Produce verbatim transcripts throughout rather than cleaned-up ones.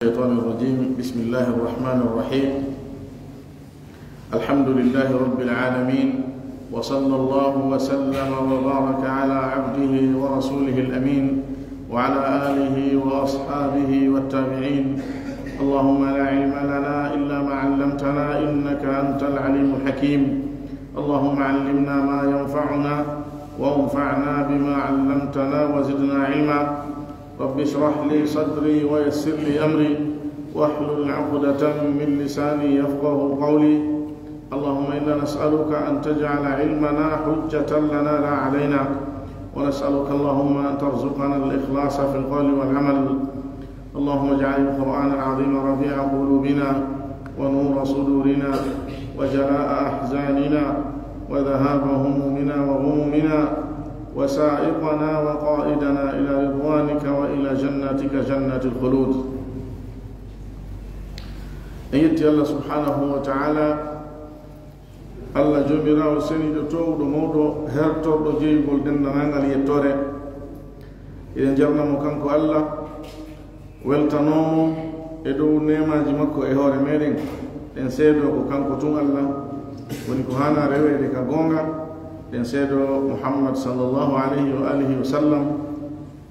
الشيطان الرجيم. بسم الله الرحمن الرحيم. الحمد لله رب العالمين، وصلى الله وسلم وبارك على عبده ورسوله الأمين، وعلى آله وأصحابه والتابعين. اللهم لا علم لنا إلا ما علمتنا، إنك أنت العليم الحكيم. اللهم علمنا ما ينفعنا، وانفعنا بما علمتنا، وزدنا علما. رب اشرح لي صدري ويسر لي أمري واحلل عقدة من لساني يفقه قولي. اللهم إنا نسألك أن تجعل علمنا حجة لنا لا علينا، ونسألك اللهم أن ترزقنا الإخلاص في القول والعمل. اللهم اجعل القرآن العظيم ربيع قلوبنا ونور صدورنا وجلاء أحزاننا وذهاب همومنا وغمومنا وسائقنا وقائدنا إلى رضوانك وإلى جناتك جنات الخلود. En yetti Allah subhanahu wa ta'ala, Allah Joomiraawo seniiɗo, toowɗo, mawɗo, hertorɗo jeyugol denndaangal yettoore. Eɗen jarna mo kanko Allah, weltanoo mo e dow neemaaji makko e hoore meɗen. Ɗen seedoo ko kanko tun Allah woni ko haanaa reweede ka goonga. Ɗen seedoo Muhammad sallallahu alayhi wa alihi wa sallam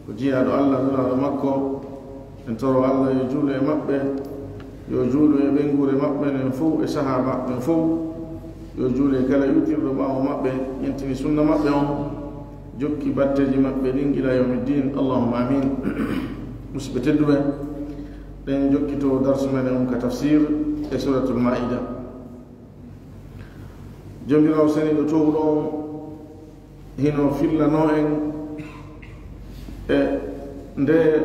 ko jiyaaɗo Allah, nulaaɗo makko. En toro Allah yo juulu e maɓɓe, yo juulu e ɓeynguure maɓɓe nden fow, e sahaaba ɓen fow, yo juulu e kala iwtirɗo ɓaawo maɓɓe, ƴentini sunna maɓɓe on, jokki batteeji maɓɓe ɗin ila yawmi ddin. Allahumma amin. Musidɓe tedduɓe, ɗen jokkito darsu men on ka tafsir e Suratul Maa'ida. Joomiraawo seniiɗo toowɗo on hino fillanoo en e ndee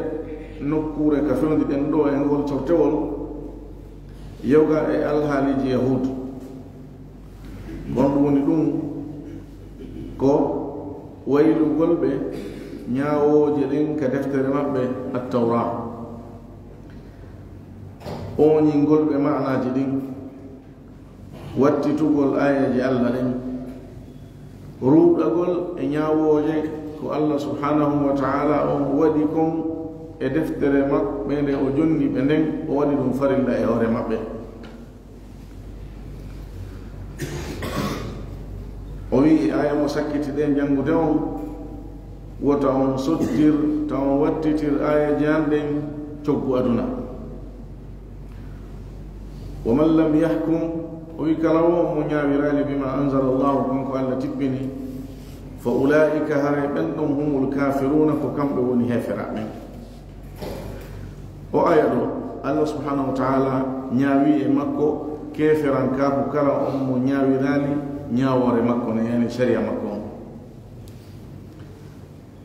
nokkuure ka fewndi ɗen ɗoo e ngol cortewol, yoga e alhaaliiji Yahuud. Ko honɗum woni ɗum? Ko waylugol ɓe ñaawooje ɗen ka deftere maɓɓe, Attawraa. Ooñingol ɓe maanaaji ɗin. Wattitugol aayeeje Allah ɗen, ruuɗagol e ñaawooje ko Allah subhanahu wa ta'ala on waɗi kon e deftere maɓɓe nde o jonni ɓe nden, o waɗi ɗum farilla e hoore maɓɓe. O wi'i, aaya mo sakkiti ɗen janngude on, wota on soddir, ta on wattitir aayeeje an ɗen coggu aduna. Wa man lam yahkum, o wi kala wo mo ñaawiraali, bima anzala Allahu, kanko Allah tippini, fa ulaa'ika, haray ɓen ɗon, humul kaafiruuna, ko kamɓe woni heeferaaɓe ɓen. O aya ɗo, Allah subhanahu wa ta'ala ñaawi e makko keeferankaaku kala on mo ñaawiraali ñaawoore makko ne, yani sharia makko on.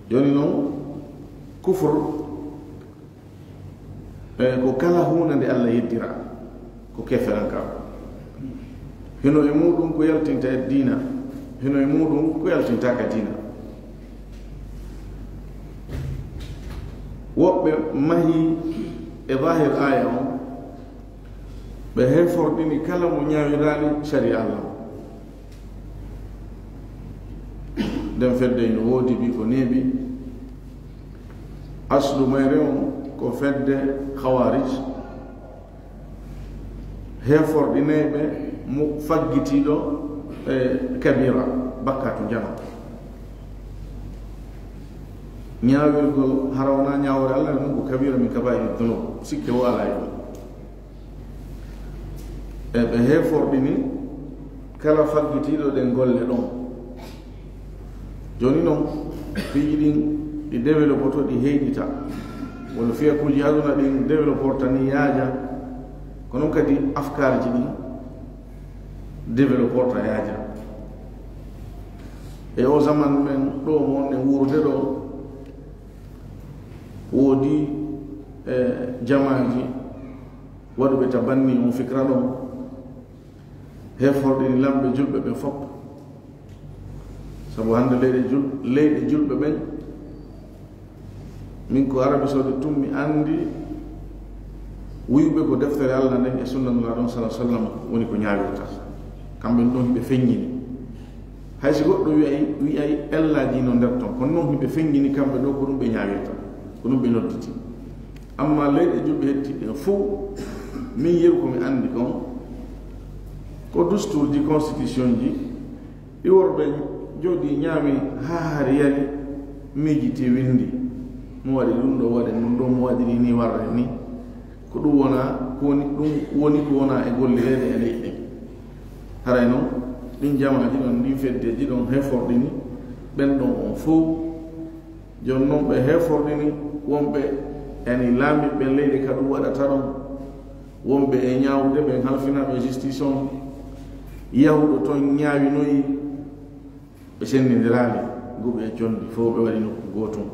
Jooni non, kufur, e, ko kala huunde nde Allah yeddira, ko keeferankaaku. Hino e muuɗum ko yaltinta e diina, hino e muuɗum ko yaltintaaka diina. Woɓɓe mahi e zahir aya on, ɓe heeforɗini kala mo ñaawiraali sharia Allah. Nden fedde ino woodi, bi ko neeɓi. Aslu mayre on ko fedde Khawarij, heeforɗinayɓe mo faggitiiɗo e kabira, bakkatu njano. Ñaawirgol hara wonaa ñaawoore Allah, ɗum ko kabira min kabaa'iri dunub, sikke wo alaa e ɗum. E ɓe heeforɗini kala faggitiiɗo ɗen golle ɗon. Jooni non, piiji ɗin ɗi développoto, ɗi heyɗita. Wano fiyakuuji aduna ɗin développorta ni yaaja, ko non kadi afkaarji ɗin développorta yaaja. E o zaman men ɗo mo wonɗen wuurude ɗo, woodi, e, jamaaji waɗuɓe tabanni on fikra ɗon, heeforɗini lamɓe julɓe ɓen fof. Sabu hannde leyɗe jul-, leyɗe julɓe ɓen, min ko Arabie Saoudite tun mi anndi, wuyɓe ko deftere Allah nden e sunna Nulaaɗo on, sallallahu alaihi wasallam, woni ko ñaawirta. Kamɓe ɗon hiɓe feññini. Hay si goɗɗo wi'ay, wi'ay ellaaji no nder ton, kono non hiɓe feññini kamɓe ɗo ko ɗum ɓe ñaawirta, ko ɗum ɓe nodditi. Amma leyɗe julɓe hettiiɗe ɗen fow, min yeru ko mi anndi kon, ko dustuurji, constitution ji, ɗi worɓe jooɗii ñaami haa hari yari, miijiti winndi. Mo waɗi ɗum ɗo, waɗi ɗum ɗo, mo waɗiri ni, warre ni. Ko ɗum wona, ko woni, ɗum woni ko wona e gollireede e leyɗe ɗen. Haray non, ɗin jamaaji ɗon, ɗin feddeeji ɗon, heforɗini ɓen ɗon on fow. Jooni non ɓe heforɗini wonɓe, yani laamiiɓe ɓen leyɗe ka ɗum waɗata ɗon. Wonɓe e ñaawde ɓen halfinaaɓe justice on, yahuɗo ton ñaawinoyi, ɓe senndindiraali, guɓi e conndi fow ɓe waɗi nokku gootun.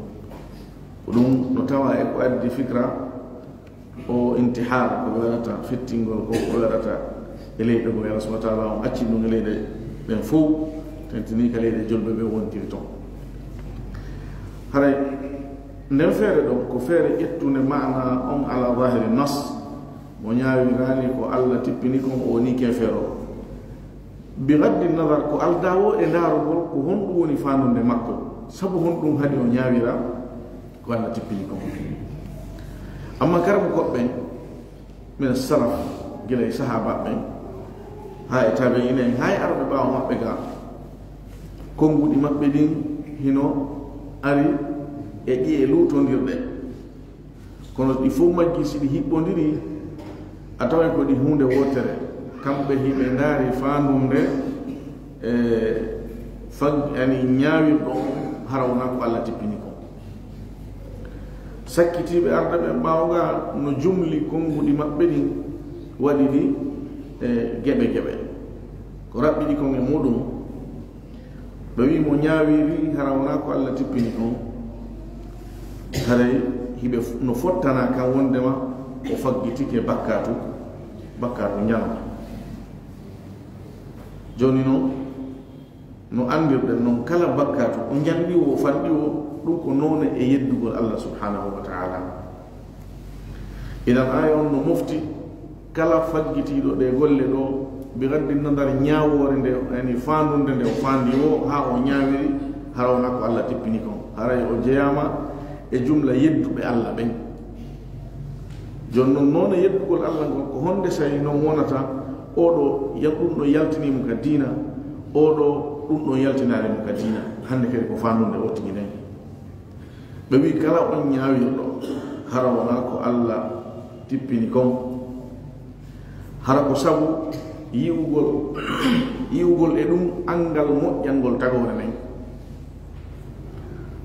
Ko ɗum no tawa e ko addi fikra o intihar, ko ɓe waɗata fittingol, ko ɓe waɗata e leyɗe goo. Allah subhanahu wa taala on acci ɗum e leyɗe ɓen fow, tentini ka leyɗe julɓe ɓe wontiri ton. Haray nden feere ɗon ko feere ƴettunde maana on ala zahiri nas, mo ñaawiraali ko Allah tippini kon, o woni keefeero. Bi gaddi nadar, ko aldaa woo e ndaarugol ko honɗum woni faandunde makko, sabu honɗum haɗi o ñaawira ko Allah tippini kon. Amma karamokooɓe ɓen, min salaf, gila e sahaaba ɓen, haa e taabi'iina en, haa e arɓe ɓaawo maɓɓe ga, konnguɗi maɓɓe ɗin hino ari e ɗiye luutondirɗe. Kono ɗi fow majji, si ɗi hiɓɓondiri, a taway ko ɗi huunde wootere. Kamɓe hiɓe ndaari faandunde, e, fag-, yani, ñaawirɗo on, hara wonaa ko Allah tippini kon. Sakkitiiɓe arɓe ɓen ɓaawo ga no jumli konnguɗi maɓɓe ɗin, waɗi ɗi, e, geɓe geɓe. Ko raɓɓiɗi kon e muɗum, ɓe wi'i mo ñaawiri, hara wonaa ko Allah tippini kon, haray hiɓe f-, no fottana kan wondema o faggitike bakkaatu, bakkaatu njano. Jooni non, no anndirɗen non, kala bakkaatu, o njanɗi woo, o fanɗi woo, ɗum ko noone e yeddugol Allah subhanahu wa ta'ala. Idan aaya on no mofti kala faggitiiɗo ɗee golle ɗoo, bi gaddi nadar ñaawoore nde, yani faandunde nde o faandi woo, haa o ñaawiri, hara wonaa ko Allah tippini kon. Haray o jeyaama e jumla yedduɓe Allah ɓen. Jooni non, noone yeddugol Allah ngol, ko honde saa'i non wonata, oo ɗoo, yan ɗum ɗoo yaltinii mo ka diina, oo ɗoo, ɗum ɗoo yaltinaali mo ka diina. Hande kadi ko faandunde o tigi nden. Ɓe wi'i, kala on ñaawirɗo, hara wonaa ko Allah tippini kon. Hara ko sabu yi'ugol, yi'ugol e ɗum anngal moƴƴangol tagoore nden.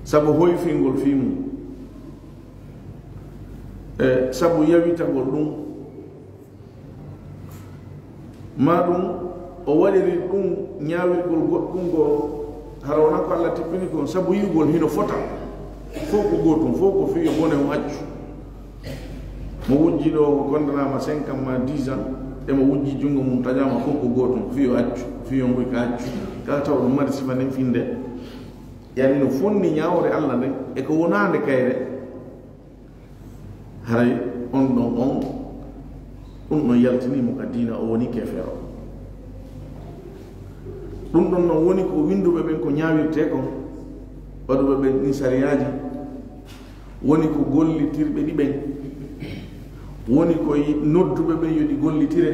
Sabu hoyfingol fii mum. E sabu yawitagol ɗum. Maa ɗum o waɗiri ɗum ñaawirgol goɗɗum ngoo, hara wonaa ko Allah tippini kon, sabu yi'ugol hino fota. Fow ko gootum, fow ko fii yo bone on accu. Mo wujji ɗoo, o konndanaama cinq ans maa dix ans, e mo wujji junngo mum taƴaama, fow ko gootum, fii yo accu, fii yo mboy ka accu. Kala taw ɗum mari sifa nden fii nde. Yani no fonni ñaawoore Allah nden, e ko wonaande kayre. Haray on ɗon on, ɗum ɗon yaltinii mo ka diina, o woni keefeero. Ɗum ɗon non woni ko winnduɓe ɓen ko ñaawirtee kon, waɗuɓe ɓen ɗin sariyaaji, woni ko gollitirɓe ɗi ɓen, woni ko yi-, nodduɓe ɓen yo ɗi gollitire,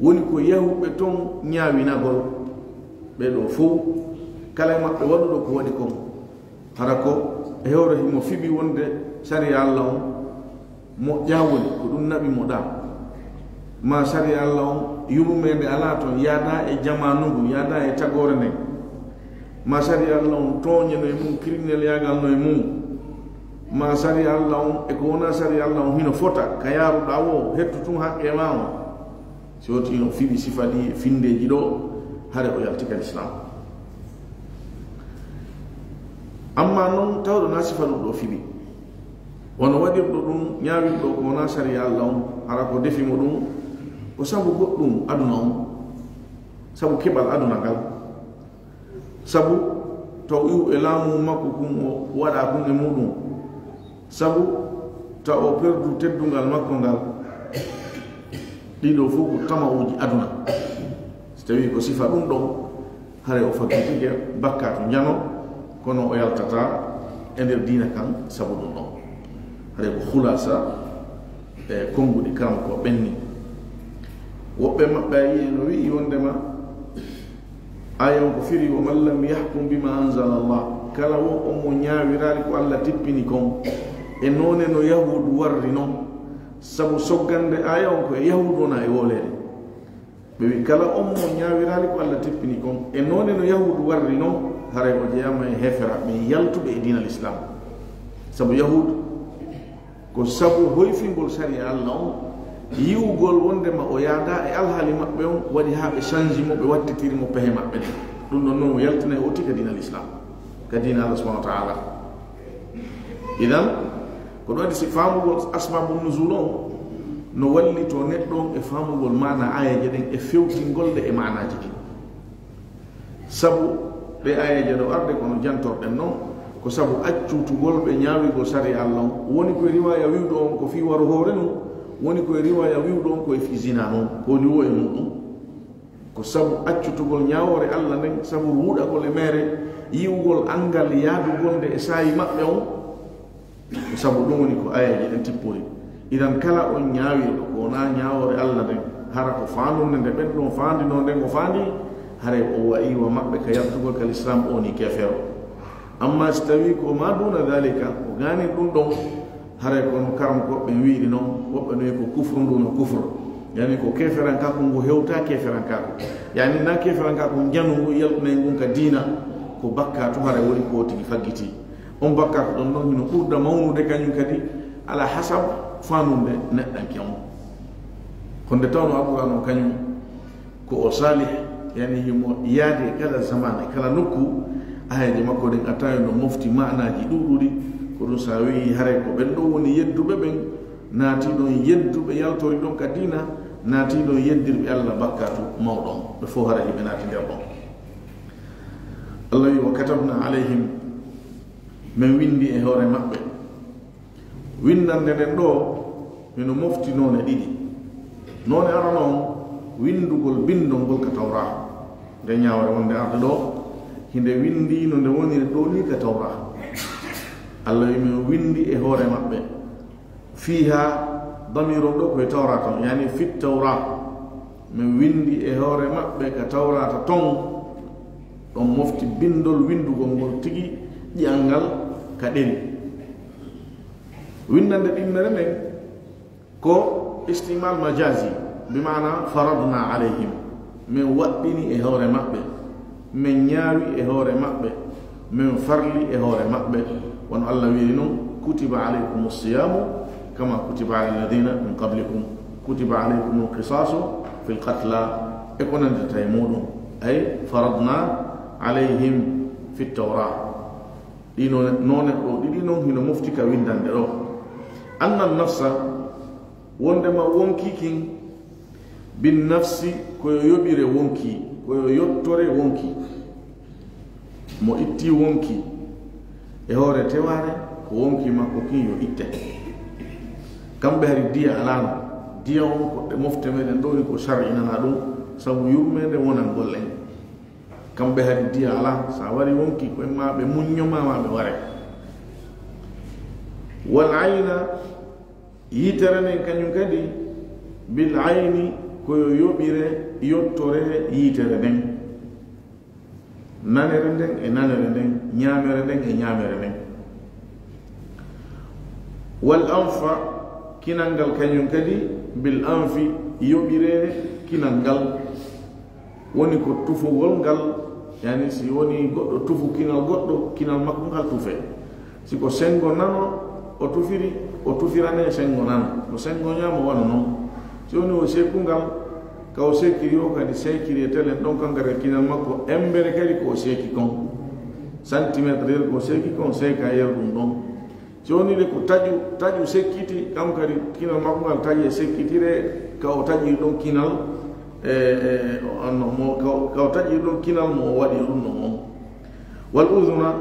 woni ko yahuɓe ton ñaawinagol. Ɓee ɗoo fow, kala e maɓɓe waɗuɗo ko waɗi kon, hara ko e hoore himo fiɓi wonde sariya Allah on moƴƴaa woni, ko ɗum naɓi mo ɗaa. Maa sariya Allah on yurmeende alaa ton, yaadaa e jamaanu ngun, yaadaa e tagoore nden. Maa sariya Allah on tooñe no e mum, criminel yaagal no e mum. Maa sariya Allah on e ko wonaa sariya Allah on hino fota, ka yaaruɗaa woo, hettu tun haqqee maa on. Si woti no fiɓi sifa ɗi e finndeeji ɗoo, hare o yalti ka Lislaam. Amma non tawɗo na sifa ɗum ɗoo fiɓi. Wano waɗirɗo ɗum, ñaawirɗo ko wonaa sariya Allah on, hara ko defi mo ɗum, ko sabu goɗɗum aduna on, sabu keɓal aduna ngal. Sabu taw iwu e laamu makko kun o waɗa kun e muɗum. Sabu taw o perdu teddungal makko ngal. Ɗiɗo fof ko tama'uuji aduna. Si tawi ko sifa ɗum ɗon, hare o faggitike bakkaatu njano, kono o yaltata e nder diina kan sabu ɗum ɗon. Haray ko khulasa e konnguɗi karam ko ɓenni. Woɓɓe maɓɓe a yi'ay no wi'i wondema aaya on ko firi, "Wa man lam yahkum bima anzala Allah." Kala wo on mo ñaawiraali ko Alla tippini kon, e noone no Yahuudu warri non. Sabu soggande aaya on ko e Yahuudu wona e wooleede. Ɓe wi'i, kala on mo ñaawiraali ko Alla tippini kon, e noone no Yahuudu warri non, haray o jeyaama e heeferaaɓe ɓen yaltuɓe e diina Lislaam. Sabu Yahuudu, ko sabu hoyfingol sariya Alla on, yi'ugol wondema o yaadaa e alhaali maɓɓe on, waɗi haa ɓe change mo, ɓe wattitiri mo pehe maɓɓe ɗen. Ɗum ɗon non o yaltinay o tika diina Lislaam, ka diina Alla subhanahu wa ta'ala. Idan, ko ɗum waɗi si faamugol asbaabu nuzul on no wallitoo neɗɗo on e faamugol maana aayeeje ɗen e fewtingol ɗe e maanaaji ɗin. Sabu ɗe aayeeje ɗo arde kono jantorɗen non, ko sabu accutugol ɓe ñaawigol sariya Alla on, woni ko e riwaaya wi'uɗo on ko fii waro hoore nun, woni ko e riwaaya wi'uɗo on ko e fii zina non, ko woni wo e muɗum. Ko sabu accutugol ñaawoore Alla nden, sabu ruuɗagol e meere, yi'ugol anngal yaadugol nde e saayi maɓɓe on. Ko sabu ɗum woni ko aayeeje ɗen tippori. Idan kala on ñaawirɗo ko wonaa ñaawoore Alla nden, hara ko faandunde nde ɓen ɗon faandinoo nden o faandi, haray o wa'i wa maɓɓe ka yaltugol ka Lislaam, o woni keefeero. Amma si tawii ko ma duna dhalika, ko gaanin ɗum ɗon, haray ko no karamokooɓe ɓen wi'iri non, woɓɓe no wi'i ko kufru ndu no kufru. Yani ko keeferankaaku ngu hewtaa keeferankaaku. Yani na keeferankaaku njanungu yaltunay ngun ka diina, ko bakkaatu haray woni ko o tigi faggitii. On bakkaatu ɗon non hino ɓurda mawnude kañum kadi, ala hasab faandunde neɗɗanke on. Ko nde tawno a ɓuranoo kañum ko o Saalih, yani himo yaadi e kala zaman, e kala nokku, aayeeje makko ɗen a taway no mofti maanaaji ɗuuɗuɗi. Ko ɗum sa wi'i haray ko ɓen ɗon woni yedduɓe ɓen, naati ɗon yedduɓe yaltori ɗon ka diina, naati ɗon yeddirɓe Alla bakkaatu mawɗo on. Ɓe fow haray hiɓe naati nder ɗon. Alla wi'i, "Wa katabna alayhim," men windi e hoore maɓɓe. Winndannde nden ɗoo, hino mofti noone ɗiɗi. Noone arano on, winndugol binndol ngol ka Tawraa. Nde ñaawre wonde arde ɗoo, hinde winndii no nde woniri ɗoo nii ka Tawraa. Alla wi'i, "Men winndi e hoore maɓɓe." Fiihaa, damiir on ɗoo ko e Tawraata on, yani fit Tawraa. Men winndi e hoore maɓɓe ka Tawraata ton, ɗon mofti binndol winndugol ngol tigi, ƴi'al ngal ka ɗeri. Winndannde ɗimmere nden ko istimal majazi, bi maana faradna alayhim, men waɗɗini e hoore maɓɓe, men ñaawi e hoore maɓɓe, men farli e hoore maɓɓe. Wano Alla wi'iri non, "Kutiba alaykumus siyamu kama kutiba ala alladhina min qablikum, kutiba alaykumul qisasu fil qatla," e ko nandita e muɗum, ay faradna alayhim fit tawra. Ɗi noone, noone ɗoo ɗiɗi non hino mofti ka winndannde ɗoo. Anna nafsa, wondema wonkii kin, bin nafsi, ko yo yoɓire wonkii, ko yo yottore wonkii. Mo ittii wonkii e hoore tewaare, ko wonkii makko kin yo itte. Kamɓe hari diya alaano. Diya on ko ɗe mofte meɗen ɗoo ni ko shar'inanaa ɗum, sabu yurmeende wonangol en. Kamɓe hari diya alaa, sa wari wonkii ko en ma ɓe muñño ma, ma ɓe ware. Wal ayna, yitere nden kañum kadi, bil ayni, ko yo yoɓire, yottore yitere nden. Nanere nden e nanere nden, ñaamere nden e ñaamere nden. Wal anfa, kinal ngal kañum kadi, bil anfi, yoɓire kinal ngal. Woni ko tufugol ngal, yani si woni goɗɗo tufu kinal goɗɗo, kinal makko ngal tufe. Si ko senngo nano o tufiri, o tufirane senngo nano. Ko senngo ñaamo wano non. Si woni o seeku ngal, ka o seekiri o kadi seekiri e telen ɗon, kankara kinal makko embere kadi ko o seeki kon. Santimetre yer ko o seeki kon, seeka yer ɗum ɗon. Si woni de ko taƴu, taƴu sekkiti, kam kadi kinal makko ngal taƴe sekkitire, ka o taƴi ɗon kinal, e, e, anno mo, ka o, ka o taƴi ɗon kinal mo o waɗi ɗum ɗon on. Wal udhuna,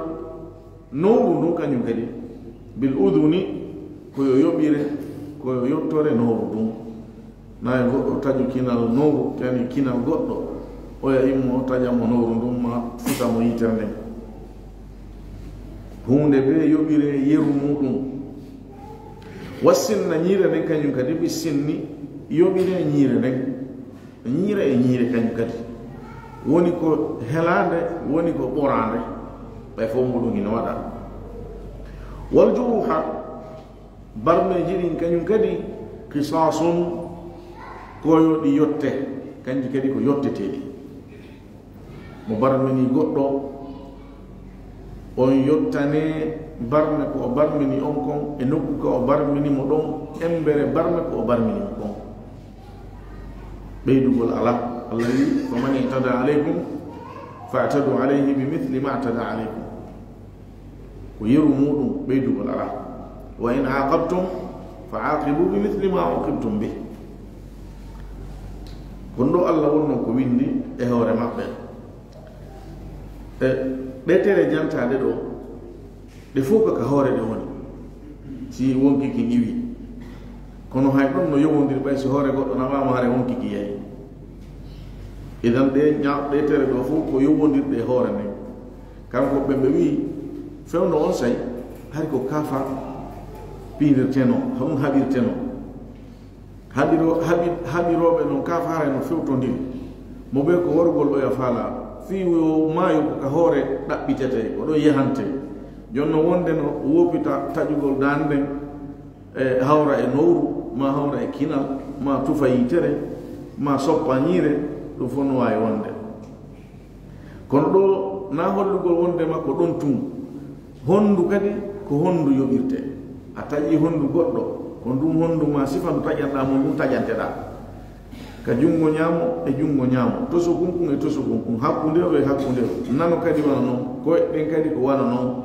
nowru ndun kañum kadi, bil udhuni, ko yo yoɓire, ko yo yottore nowru ndun. Nayi goɗɗo taƴu kinal nowru, yani kinal goɗɗo, oya immo taƴa mo nowru ndun ma fusa mo yitere nden. Huunde bee yoɓire yeru muɗum. Wassinna ñiire nden kañum kadi, ɓe sinni yoɓire ñiire nden. Ñiire e ñiire kañum kadi. Woni ko helaande, woni ko ɓoraande. Ɓay fof muɗum hino waɗa. Wal juruha, barmeeji ɗin kañum kadi, qisasun, ko yo ɗi yotte. Kanji kadi ko yotteteeɗi. Mo barmini goɗɗo, on yottane barme ko o barmini on kon, e nokku ka o barmini mo ɗon, embere barme ko o barmini mo kon. Ɓeydugol alaa. Allah wi, "Faman i'tada alaykum fa'tadu alayhi bi mithli ma i'tada alaykum." Ko yeru muɗum ɓeydugol alaa. "Wa in aqabtum fa aqibu bi mithli ma uqibtum bih." Kono ɗo Allah wonno ko windi e hoore maɓɓe. E ɗe tere jantaaɗe ɗo, ɗe fof ko ka hoore ɗe woni. Si wonki ki iwi. Kono hay ɗon no yowondiri ɓay si hoore goɗɗo naɓaama hare wonki ki yayi. Idan ɗe ña-, ɗe tere ɗo fof ko yowondirɗe e hoore nden. Kanko ɓe ɓe wi'i, fewndo on say, hari ko kaafa piinirteno, hon haɓirteno. Haɓiro-, haɓi-, haɓirooɓe non kaafa haray no fewtondiri. Mo ɓe ko warugol ɗo ya faala. Fii yo maayo ko ka hoore ɗaɓɓitete, ko ɗo yahante. Jonno wonde no woopita taƴugol daan nden, e hawra e nowru, ma hawra e kinal, ma tufa yitere, ma soppa ñiire, ɗum fof no waawi wonde. Kono ɗo na hollugol wondema ko ɗon tun. Hondu kadi ko hondu yoɓirte. A taƴi hondu goɗɗo, ko ndun hondu ma sifa ndu taƴanɗaa mo, ndun taƴanteɗaa. Ka junngo ñaamo e junngo ñaamo, tosokun kun e tosokun kun, hakkunde o e hakkunde o. Nano kadi wano non, koyɗe ɗen kadi ko wano non.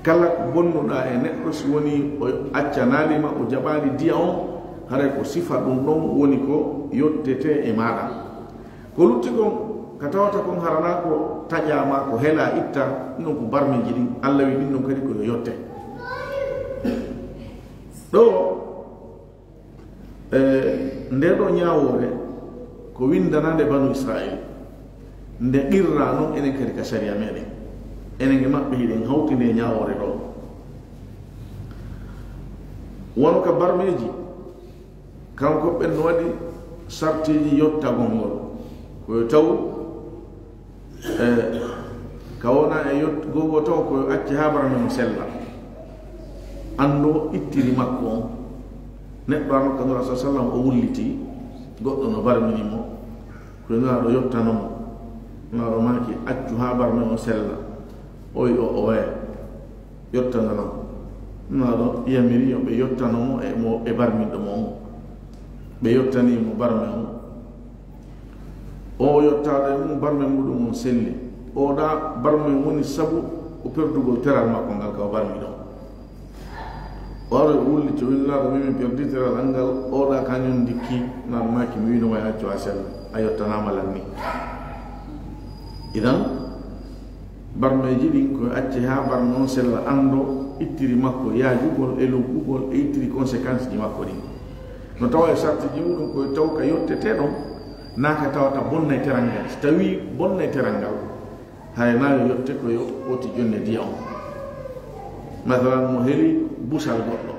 Kala ko bonnuɗaa e neɗɗo, si wonii o accanaali ma, o jaɓaali diya on, haray ko sifa ɗum ɗon woni ko yottetee e maaɗa. Ko lutti kon, ka tawata kon haranaa ko taƴaa ma, ko helaa itta, ɗum ɗon ko barmeeji ɗin, Allah wi ɗin ɗon kadi ko yo yotte. Ɗo, E, nde ɗo ñaawoore ko winndanaande banu Israil, nde qirraa non enen kadi ka sariya meɗen. Enen e maɓɓe hiɗen hawti nde ñaawoore ɗo. Wano ka barmeeji, kanko ɓen no waɗi sartiiji yottagol ngol. Ko yo taw E, ka wona e yot-, gogo taw ko acce haa barme mo sella. Anndo ittiri makko on. Neɗɗo arno ka Nura sallam o wulliti, goɗɗo no barmini mo, ko Nura ɗo yottano mo. Nura ɗo maaki, "Accu haa barme on sella." Oy o, o waya. Yottano non. Nura ɗo yamiri yo ɓe yottano mo e mo, e barminɗo mo on. Ɓe yottani mo barme on. O yottaaɗo e mum, barme muɗum on selli. Oɗa barme woni sabu o perdugol teral makko ngal ka o barmi ɗon. O ari o wulliti, o winnaaɗo, "Min mi perdi teral an ngal, oɗa kañum ndikki, nan maaki mi wino ma accu a sella, a yottanaama lan ni." Idan, barmeeji ɗin ko acce haa barme on sella, anndo ittiri makko yaajugol e loggugol e ittiri conséquence ji makko ɗin. No tawa e sartiji muɗum koye taw ka yottetee ɗon, naa ka tawata bonnay teral ngal. Si tawii bonnay teral ngal, hay naa yo yotte ko yo oti jonne diya on. Masalan, mo heli busal goɗɗo,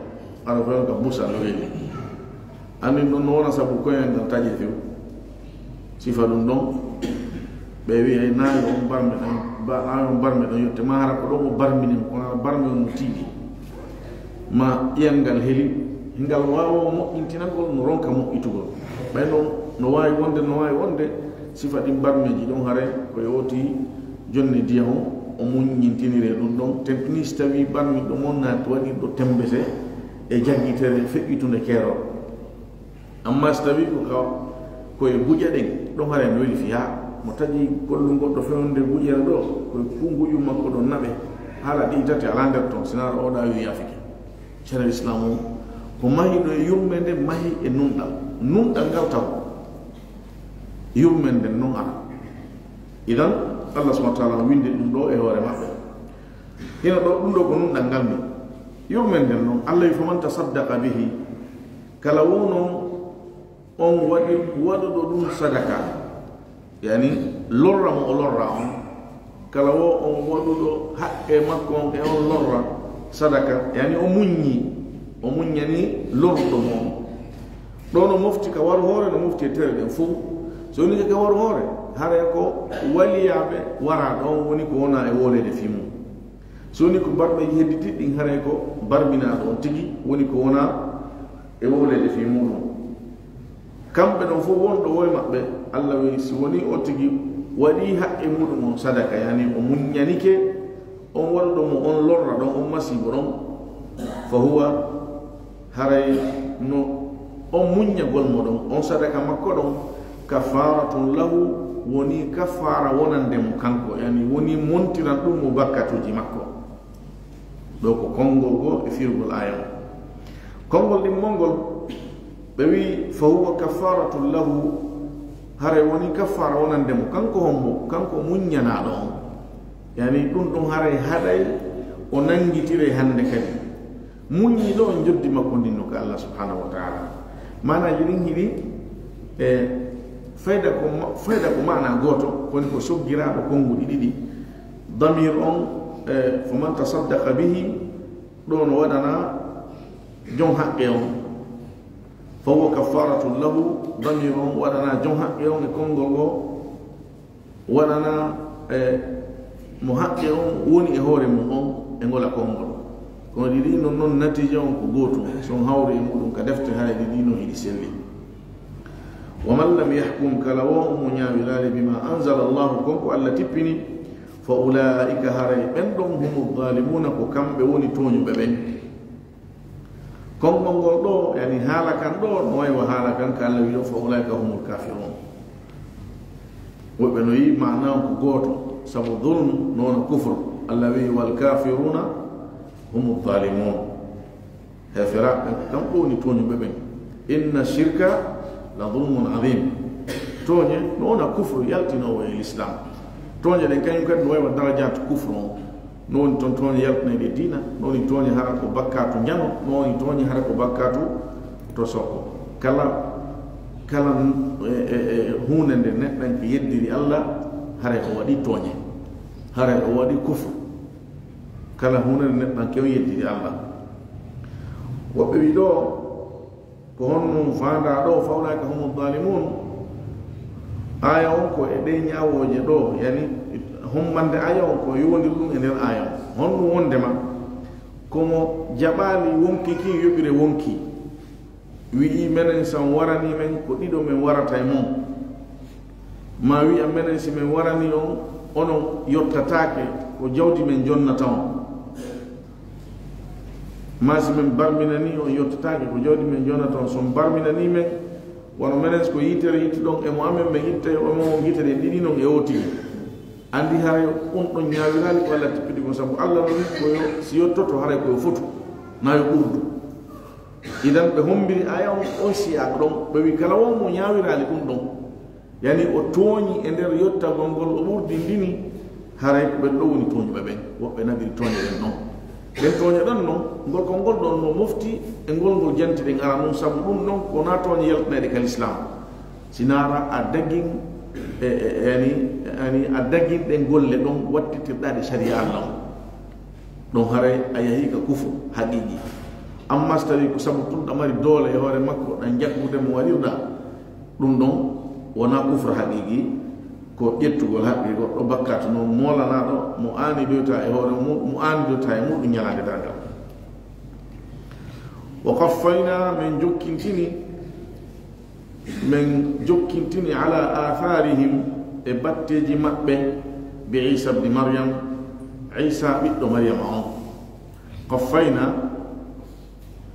ara ko yon ka busal o heli. Annin ɗon no wona sabu koyen ngal taƴe few. Sifa ɗum ɗon, ɓe wi'ay naayo on barme ɗon, ba-, naayo on barme ɗon yotte, ma hara ko ɗon o barmini mo, kono hara barme on no tiiɗi. Ma ƴi'al ngal heli, ngal waawa moƴƴintinagol, no ronka moƴƴitugol. Ɓay ɗon no waawi wonde, no waawi wonde, sifa ɗin barmeeji ɗon haray ko e oti jonne diya on, o muññintinire ɗum ɗon, tentini si tawii barmiɗo mon naati waɗirɗo tembete e jaggitere feƴƴitunde keerol. Amma si tawii ko ka, ko e guƴe ɗen, ɗon haray no weli fiyaa. Mo taƴi gollum goɗɗo fewnde guƴere ɗo, ko e ku guƴum makko ɗon naɓe. Haala ɗi tati alaa nder ton, si naa oɗa wi yaafike. Sariya Islaam on, ko mahiɗo e yurmeende, mahi e nunɗal. Nunɗal ngal taw. Yurmeende non alaa. Idan, Allah subhanahu wa ta'ala windi ɗum ɗo e hoore maɓɓe. Hino ɗo, ɗum ɗo ko nunɗal ngal ni. Yurmeende non, Allah wi, "Faman tasaddaqa bihi." Kala wo non on waɗi, waɗuɗo ɗum sadaka, yani lorra mo o lorra on, kala wo on waɗuɗo haqqe makko on e on lorra sadaka, yani o muññi, O muññani lorruɗo mo on. Ɗo no mofti ka waru hoore, no mofti e tere ɗen fof. So woni ka waru hoore, haray ko waliyaaɓe wara ɗon woni ko wona e wooleede fii mum. So woni ko barmeeji hedditi ɗin, haray ko barminaaɗo on tigi woni ko wona e wooleede fii muɗum. Kamɓe ɗon fof wonɗo wo e maɓɓe, Allah wi'i, si woni o tigi waɗi haqqe muɗum on sadaka, yani o muññanike on waɗuɗo mo on lorra ɗon, on masiibo ɗon, fa huwa, haray no on muññagol mo ɗon, on sadaka makko ɗon, kaffaratun lahu, woni kaffaara wonande mo kanko, yani woni montiran ɗum mo bakkatuuji makko. Ɗo ko konngol goo e firgol aaya on. Konngol ɗimmol ngol, ɓe wi'i, fa huwa kaffaratun lahu, haray woni kaffaara wonande mo, kanko hombo, kanko muññanaaɗo on. Yani ɗum ɗum haray haɗay o nanngitire hannde kadi. Muññiiɗo on joddi makko ndin no ka Allah subhanahu wa ta'ala. Maanaaji ɗin hiɗi e fayda ko ma-, fayda ko maana gooto, koni ko soggiraaɗo konnguɗi ɗiɗi. Damir on, e, faman tasaddaqa bihi, ɗo no waɗana jon haqqe on. Fa huwa kaffaratun lahu, damir on waɗana jon haqqe on e konngol ngoo, waɗana, e, mo haqqe on woni e hoore mum on e ngola konngol. Kono ɗiɗi non, non natiija on ko gootum, so on hawri e muɗum ka defte, haray ɗiɗi non hiɗi selli. Wa man lam yahkum, kala wo mo ñaawiraali, bima anzala Allahu, kon ko Allah tippini, fa ulaa'ika, haray ɓen ɗon, humu zaalimuuna, ko kamɓe woni tooñuɓe ɓen. Konngol ngol ɗo, yani haala kan ɗo, no wayi wa haala kan ka Allah wi'i ɗo, fa ulaa'ika humul kaafiruun. Woɓɓe no yi'i maana on ko gooto, sabu zulm no wona kufru. Allah wi'i, wal kaafiruuna humu zaalimuun. Heeferaaɓe ɓen, kamɓe woni tooñuɓe ɓen. Inna shirka la zulmun azim. Tooñe no wona kufru yaltinoowo e l'islam. Tooñe ɗen kañum kadi no wayi wa darajaatu kufru on. No woni toon tooñe yaltinayɗe diina, no woni tooñe hara ko bakkaatu njano, no woni tooñe hara ko bakkaatu to sokko. Kala, kala, e, e, e, huunde nde neɗɗanke yeddiri Allah, haray o waɗi tooñe, haray o waɗi kufru. Kala huunde nde neɗɗanke on yeddiri Allah. Woɓɓe wi ɗo, ko honno faandaa ɗo, fa ulaa'ika humu zaalimuun? Aaya on ko e ɗee ñaawooje ɗo, yani, hommande aaya on ko yowondir ɗum e nder aaya on. Honno wondema ko mo jaɓaali wonki ki yoɓire wonki, wi'i, menen san waranii men ko ɗiɗo men warata e mon. Ma wi'a, menen si men waranii on, onon yottataake, ko jawdi men jonnata on. Ma si men barminanii on, yottataake, ko jawdi men jonnata on. So on barminanii men, wano menen ko yitere yittuɗon e mo amen, men itta e mo on yitere ɗiɗi non e o tigi. Anndi haray on ɗon ñaawiraali ko Allah tippiti kon, sabu Allah non ko yo, si yottoto haray ko yo fotu, na yo ɓurdu. Idan ɓe hombiri aaya on, on siyaaka ɗon, ɓe wi kala wo mo ñaawiraali ɗum ɗon, yani o tooñi e nder yottagol ngol o ɓurdindini, haray ko ɓen ɗo woni tooñuɓe ɓen, woɓɓe naɓiri tooñe ɗen non. Ɓen tooñe ɗon non, ngol konngol ɗon no mofti e ngol ngol jantiɗen ara non, sabu ɗum non ko na tooñe yaltinayɗe ka l'islam. Si naara a dagin, e, e, e, yani, yani a dagin ɗen golle ɗon wattitirɗaa ɗe sariya Allah on. Ɗon haray a yahii ka kufru haqiiqi. Amma so tawii ko sabu tun ɗa mari doole e hoore makko, ɗan jaggude mo waɗirɗaa, ɗum ɗon wonaa kufru haqiiqi, ko ƴettugol haqqe goɗɗo bakkaatu non moolanaaɗo mo aanidoyta e hoore mum, mo aanidoyta e muɗum ñalaande darngal. Wa qaffayna, men jokkintini, men jokkintini ala atharihim, e batteeji maɓɓe, bi Isa bni Maryam, Isa ɓiɗɗo Maryama on. Qaffayna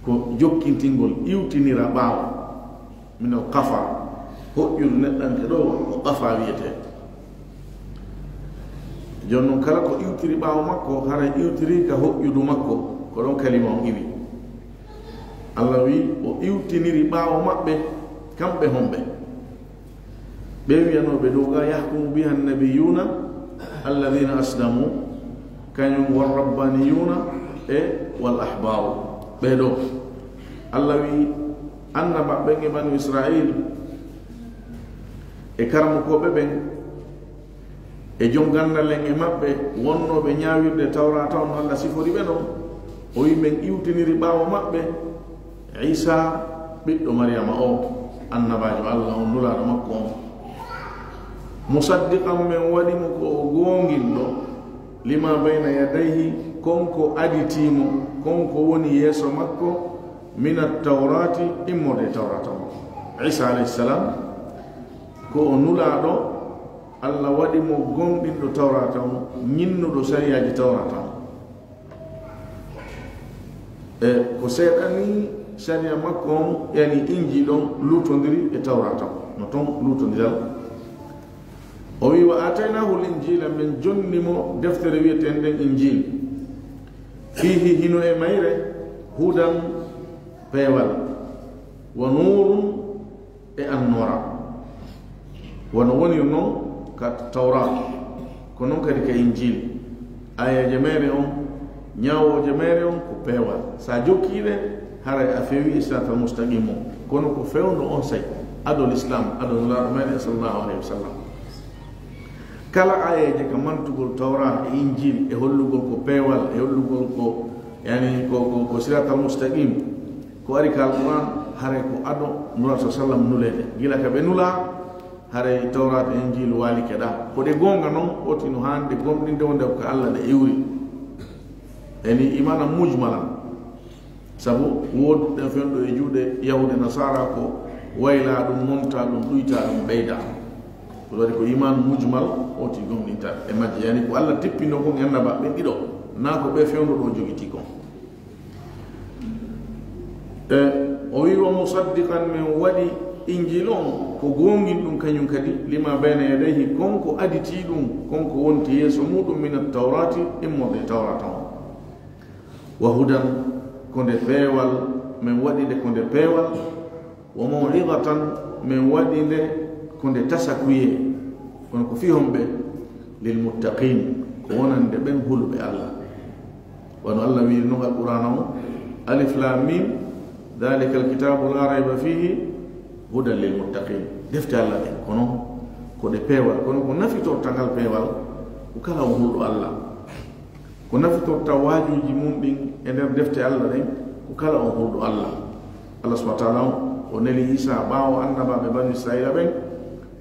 ko jokkintingol, iwtinira ɓaawo, min al qafa, hoƴƴudu neɗɗanke ɗo ko qafa wiyetee. Jooni non kala ko iwtiri ɓaawo makko, haray iwtiri ka hoƴƴudu makko, ko ɗon kalima on iwi. Allah wi o iwtiniri ɓaawo maɓɓe, kamɓe homɓe? Ɓe wiyanooɓe dow ga, yahkumu biha annabiyuna alladhina aslamu, kañum wal rabbaniyuna e wal ahbaru. Ɓe ɗo, Allah wi annabaaɓe ɓen e banu Israil e karamokooɓe ɓen, e jom ganndal en e maɓɓe, wonnooɓe ñaawirde Tawraata on, no Allah sifori ɓe non, o wi men iwtiniri ɓaawo maɓɓe, Iisa ɓiɗɗo Mariyama o, annabaajo Allah on, nulaaɗo makko on. Musaddiqan, men waɗi mo ko o goonginɗo, lima bayna yadayhi, kon ko aditii mo, kon ko woni yeeso makko, min attawraati, immorde e tawraata on. Iisa alayhi salam, ko o nulaaɗo, Allah waɗi mo goonɗinɗo tawraata on, ñinnuɗo sariyaaji tawraata on. E ko seeɗa ni sariya makko on, yani Injiil on, luutondiri e tawraata on. No ton luutondiral. O wi, "Wa aataynaahu l-injiila", men jonni mo deftere wi'eteende nden Injiil. "Fiihi", hino e mayre, "hudan", peewal, "wa nuurun", e annoora. Wano woniri non ka Tawra, ko non kadi ka Injiil. Aayeeje meere on, ñaawooje meere on ko peewal. Sa jokkii ɗe, haray a fewii siraatal mustaqim on. Kono ko fewndo on say, ado Lislaam, ado Nulaaɗo meere sallallahu alayhi wa sallam. Kala aayeeje ka mantugol Tawra e Injiil, e hollugol ko peewal, e hollugol ko, yani, ko, ko, ko siraatal mustaqim, ko ari ka Alquran, haray ko ado Nulaaɗo sallam nuleede. Gila ka ɓe nulaa, haray Tawraata e Injiilu waalike ɗa. Ko ɗe goonga non, oti no haani ɗe gomɗinde wonde ko ka Allah ɗe iwri. Yani, imaana mujmalan. Sabu wooduɗen fewndo e juuɗe Yahuude Nasaara ko waylaa ɗum, montaa ɗum, ɗuytaa ɗum, ɓeydaa. Ko waɗi ko iman mujmal, oti gomɗinta e majje. Yani ko Allah tippino kon e annabaaɓe ɓen ɗiɗo, naa ko ɓe fewndo ɗo jogiti kon. E, o wi, "Wa musaddiqan", men waɗi Injiil on ko goongin ɗum kañum kadi, "lima bayna yadayhi", kon ko aditii ɗum, kon ko wonti yeeso muuɗum, "mina tawraati", immorde e Tawraata on. "Wa hudan", ko nde peewal, men waɗi nde ko nde peewal, "wa maw'izatan", men waɗi nde ko nde tasakuyee, kono ko fii homɓe? "Lil muttaqiin", ko wonande ɓen huluɓe Allah. Wano Allah wiiri non Alqur'aana on, "Alif Laam Miim, dhaalikal kitaabu laa rayba fiihi, hudan lil muttaqiin." Defte Allah ɗen, kono ko ɗe peewal, kono ko nafitorta ngal peewal, ko kala on hulɗo Allah. Ko nafitorta waajuuji mum ɗin e nder defte Allah ɗen, ko kala on hulɗo Allah. Allah subhanahu wa ta'ala on, o neli Iisaa ɓaawo annabaaɓe Banu Isra'iila ɓen,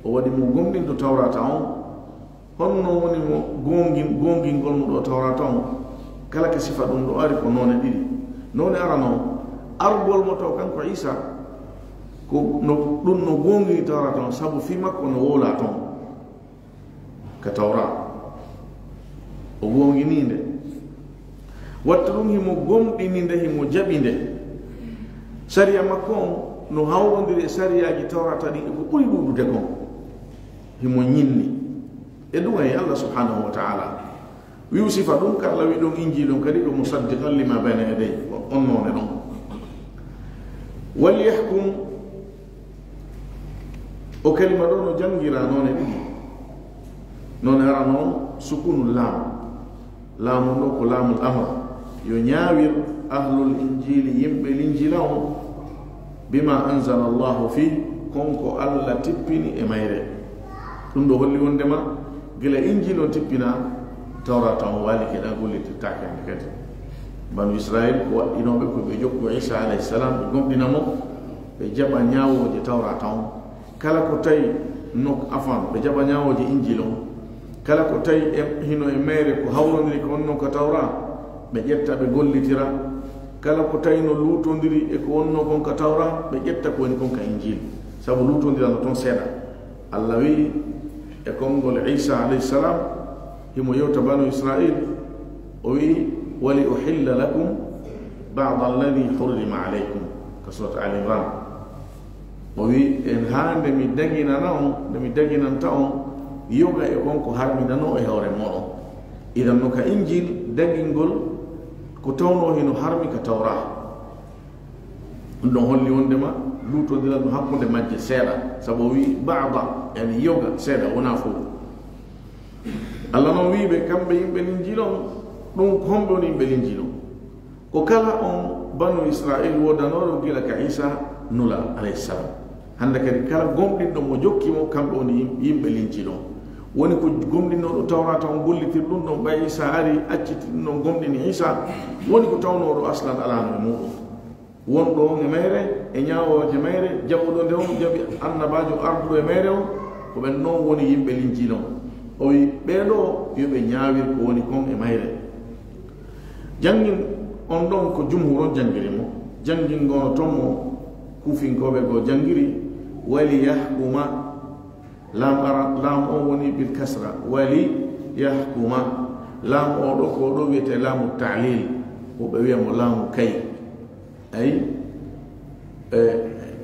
o waɗi mo gomɗinɗo Tawraata on. Honno woni mo goongin-, goongingol mo ɗo Tawraata on? Kala ka sifa ɗum ɗo ari ko noone ɗiɗi. Noone arano on, argol mo taw kanko Iisaa, ko no, ɗum no goongini Tawraata on, sabu fii makko no wowlaa ton. Ka Tawra, o goonginii nde. Wattu ɗum himo gomɗini nde, himo jaɓi nde. Sariya makko on no hawrondiri e sariyaaji Tawrata ɗin e ko ɓuri ɗuuɗude kon. Himo ñinni. E ɗum ay Allah subhanahu wa ta'ala wi'u sifa ɗum, ka Allah wi'i ɗum Injiil on kadi ko musaddiqan lima bayna yadayhi, ko on noone ɗon. Waliyahkum, o kalima ɗo no janngiraa noone ɗiɗi. Noone arano on, sukunu laam. Laam on ɗo ko laamul amr. Yo ñaawir ahlul Injiili, yimɓe Linjiila on, bima anzala Allahu fii, kon ko Allah tippini e mayre. Ɗum ɗo holli wondema gila Injiil on tippinaa, Tawraata on waalike ɗa, gollitirtaake hannde kadi. Banu Isra'iil ko waɗɗinooɓe ko ɓe jokku Iisaa alayhi salaam, ɓe gomɗina mo, ɓe jaɓa ñaawooje Tawraata on. Kala ko tawi no, afan, ɓe jaɓa ñaawooje Injiil on. Kala ko tawi e, hino e mayre ko hawrondiri ko wonnoo ka Tawra, ɓe ƴetta ɓe gollitira. Kala ko tawi no luutondiri e ko wonnoo kon ka Tawra, ɓe ƴetta ko woni kon ka Injiil. Sabu luutondiral no ton seeɗa. Allah wi'i e konngol Iisaa alayhi salaam, himo yewta Banu Isra'iil, o wi'i, "Wa li uhilla lakum ba'da alladhi hurrima alaykum," ka surat Ali Imran. O wi'i, en haa nde mi daginana on, nde mi daginanta on yoga e kon ko harminanoo e hoore mooɗon. Idan no ka Injiil dagingol ko tawnoo hino harmi ka Tawra. Ɗum ɗon holli wondema luutondiral no hakkunde majje seeɗa, sabu o wi'i ba'da, yani yoga seeɗa, wonaa fow. Allah non wi'i ɓe, kamɓe yimɓe Linjiil on, ɗum ko homɓe woni yimɓe Linjiil on? Ko kala on Banu Isra'iil woodanooɗo gila ka Iisaa nula, alayhi salaam. Hannde kadi kala gomɗinɗo mo jokki mo, kamɓe woni yim-, yimɓe Linjiil on. Woni ko gomɗinooɗo Tawraata on gollitir ɗum ɗon, ɓay Iisaa ari, acciti ɗum ɗon, gomɗini Iisaa, woni ko tawnooɗo aslan alaano e muuɗum. Wonɗo on e mayre, e ñaawooje mayre, jaɓuɗo nde on jaɓi annabaajo arduɗo e mayre on, ko ɓen non woni yimɓe Linjiila on. O wi, ɓee ɗoo, yo ɓe ñaawir ko woni kon e mayre. Janngin on ɗon ko jumhur on janngiri mo. Janngin ngono ton mo kuufinkooɓe goo janngiri, "Wali yahkuma." Laam ara, laam on woni bil kasra. "Wali yahkuma." Laam o ɗoo, ko ɗoo wiyetee laamu ta'lil. Woɓɓe wi'a mo laamu kay. Ay, e,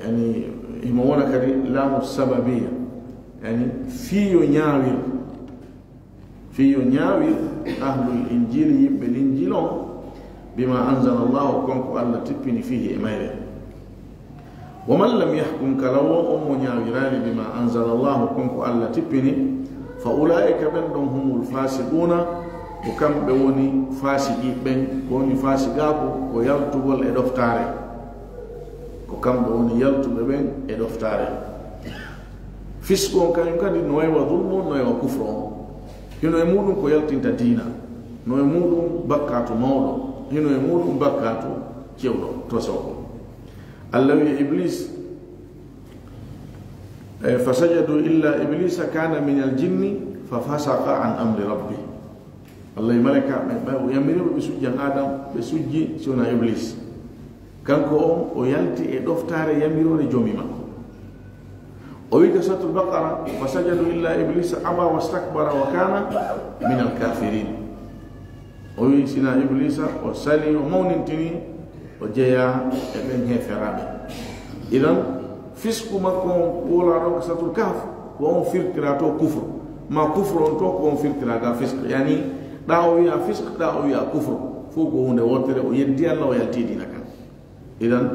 yani, himo wona kadi laamu sababiya. Yani, fii yo ñaawir. Fii yo ñaawir ahlul injiili, yimɓe Linjiila on, "bima anzala Allahu", kon ko Alla tippini, "fiihi", e mayre. "Wa man lam yahkum", kala wo on mo ñaawiraali, "bima anzala Allahu", kon ko Alla tippini, "fa ulaa'ika", ɓen ɗon, "humul faasiquuna", ko kamɓe woni faasiqiiɓe ɓen, ko woni faasiqaaku, ko yaltugol e ɗoftaare. Ko kamɓe woni yaltuɓe ɓen e ɗoftaare. Fisku on kañum kadi no way wa zulmu on, no way wa kufru on. Hino e muɗum ko yaltinta diina, no e muɗum bakkaatu mawɗo, hino e muɗum bakkaatu cewɗo, tosoowo. Alla wi'i Iblis, e, "Fasajadu illa Iblisa kana minal jinni fa fasaqa an amri rabbi." Alla e malaykaaɓe ɓen, ɓay o yamiriiɓe ɓe sujjan Aadama, ɓe sujji si wonaa Iblis. Kanko on, o yalti e ɗoftaare yamiroore Joomi makko. O wi'i ka Suuratul Baqara, "Fasajadu illa Iblisa aba wastakbara wa kana minal kafirin." O wi'i sinaa Iblisa, o sali, o mawnintini, o jeyaa e ɓen heeferaaɓe. Idan, fisku makko on, wowlaa ɗon ka Suuratul Kahf, ko on firtiraa to kufru. Ma kufru on to, ko on firtiraa ga fisku. Yani, ɗa o wi'a fisku, ɗa o wi'a kufru. Fow ko huunde wootere, o yeddi Alla, o yalti diina kan. Idan,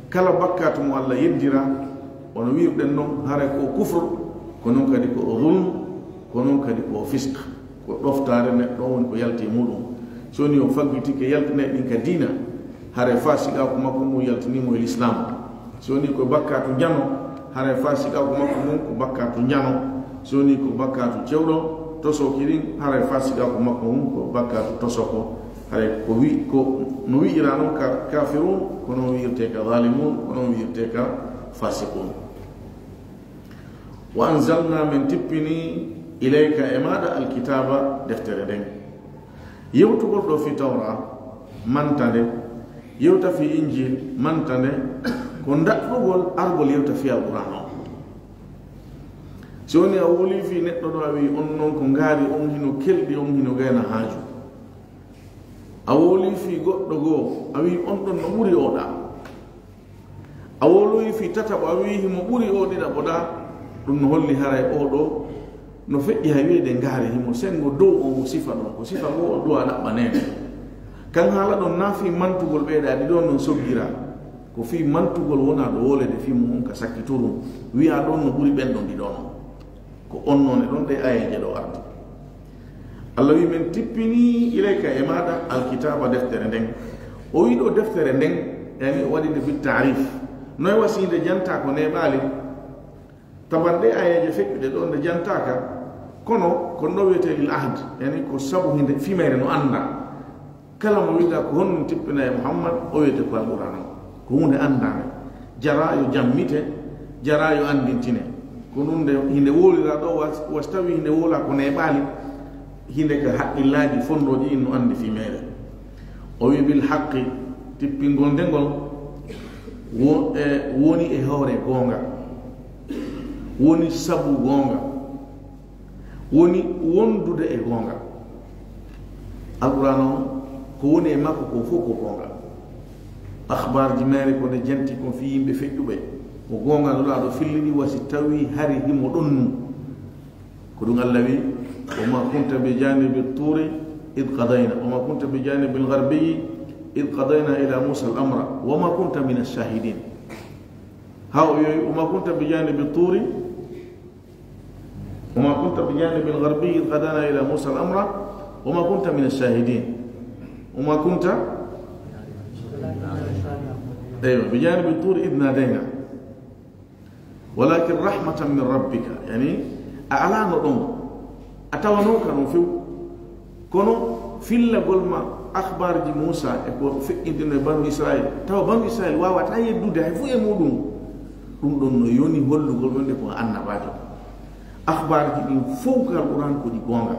kala bakkaatu mo Alla yeddira, wano wi'irɗen non, haray ko kufru, ko non kadi ko o zulm, ko non kadi ko o fisq, ko ɗoftaare neɗɗo on woni ko yalti e muɗum. Si woni o faggitike yaltinay ɗin ka diina, haray fasiqaaku makko ngun yaltinii mo e lislaam. Si woni ko bakkaatu njano, haray fasiqaaku makko ngun ko bakkaatu njano. Si woni ko bakkaatu cewɗo, tosooki ɗin, haray fasiqaaku makko ngun ko bakkaatu tosoko. Haray ko wi-, ko no wi'ira non ka-, kafirun, ko non wi'irte ka zalimun, ko non wi'irte ka fasiqun. "Wa anzalna", min tippini, "ilayka", e maaɗa, "alkitaba", deftere nden. Yewtugol ɗo fi Tawra, manta nde. Yewta fi Injil, manta nde. Ko ndaɗɗugol argol yewta fi Alqur'an on. Si woni a woli fi neɗɗo ɗo, a wi on non ko ngaari on hino kelɗi, on hino gayna haaju. A woli fi goɗɗo goo, a wi on ɗon no ɓuri oɗa. A woloyi fi tataɓo, a wi himo ɓuri o ɗiɗaɓo ɗa, ɗum no holli haray o ɗo no feƴƴi hay wi'ede ngaari, himo sengo dow on o sifa ɗon. Ko sifa goo o ɗo a ɗaɓɓaneede. Kan haala ɗon na fi mantugol ɓeyɗa ɗi ɗon non soggira. Ko fi mantugol wona ɗo wolede fi mum on ka sakkituru. Wi'a ɗon no ɓuri ɓen ɗon ɗi ɗon on. Ko on noon e ɗon ɗe aayeeje ɗo ardi. Allah wi, "Men tippini ilayka e maaɗa alkitaaba, deftere nden." O wi ɗo deftere nden, yani o waɗi nde bit taarif. Noy wasi nde jantaa ko neeɓaali? Taban ɗe aayeeje feƴƴuɗe ɗo nde jantaaka, kono ko no wiyetee lil ahd, yani ko sabu hinde fi mayre no annda. Kala mo wi'uɗaa ko honɗum tippinaa e Muhammad, o wiyete ko Alqur'aan on. Ko huunde anndaande. Jaraa yo jammite, jaraa yo anndintine. Ko ɗum nde hinde wowliraa ɗo, was, was tawi hinde wowlaa ko neeɓaali, hinde ka haqqillaaji fonndooji ɗin no anndi fii meere. O wi'i, "Bil haqqi", tippingol nde ngol wo-, e, woni e hoore goonga. Woni sabu goonga. Woni wondude e goonga. Alqur'aan on, ko woni e makko ko fof ko goonga. Akhbaarji meere ko nde janti kon fii yimɓe feƴƴuɓe. Ko goonga no ɗaa ɗo fillini, wasi tawi hari himo ɗon nu. Ko ɗum Allah wi, "Wa ma kunta bi janibi turi id qadayna, wa ma kunta bi janibil gharbi id qadayna ila Musa al amra, wa ma kunta min ash-shahidin." Ha o yoyi, "Wa ma kunta bi janibi turi, wa ma kunta bi janibil gharbi id qadayna ila Musa al amra, wa ma kunta min ash-shahidin." Wa ma kunta, eywa, bi janibi turi id nadayna. Walakin rahmatan min rabbika, yani, a alaano ɗon, a tawanoka ɗon few, kono fillagol ma Akhbarji Muusa e ko feƴƴintino e banu Israil, tawa banu Israil waawata yeddude hay fof e muɗum. Ɗum ɗon no yoni hollugol wonde ko annabaajo. Akhbarji ɗin fof ka Alquran ko ɗi goonga.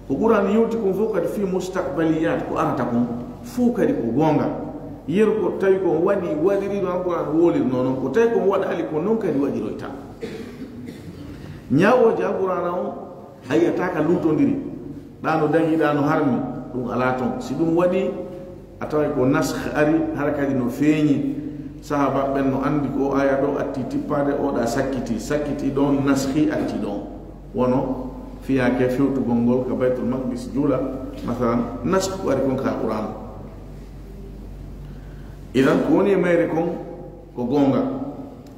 Ko Quran yewti kon fof kadi fii mustaqbaliyat, ko arata kon fof kadi ko goonga. Yeru ko tawi ko waɗi, waɗiri no Alquran wolirno non, ko tawi ko waɗali ko non kadi waɗiroyta. Ñaawooje Alqur'aana on, a yi'ataa ka luutondiri, ɗaa no dañi, ɗaa no harmi, ɗum alaa toon. Si ɗum waɗii, a taway ko naskh ari, hara kadi no feeñi. Sahaabaaɓe ɓen no anndi ko o aaya ɗoo atti tippaade, o ɗaa sakkiti, sakkiti ɗoon, naskhi atti ɗoon. Wano fiyaake fewtugol ngol ka Baytul Maqdis juula, masalan, naskh ko ari kon ka Qur'aan. Idan, ko woni e mayre kon ko goonga.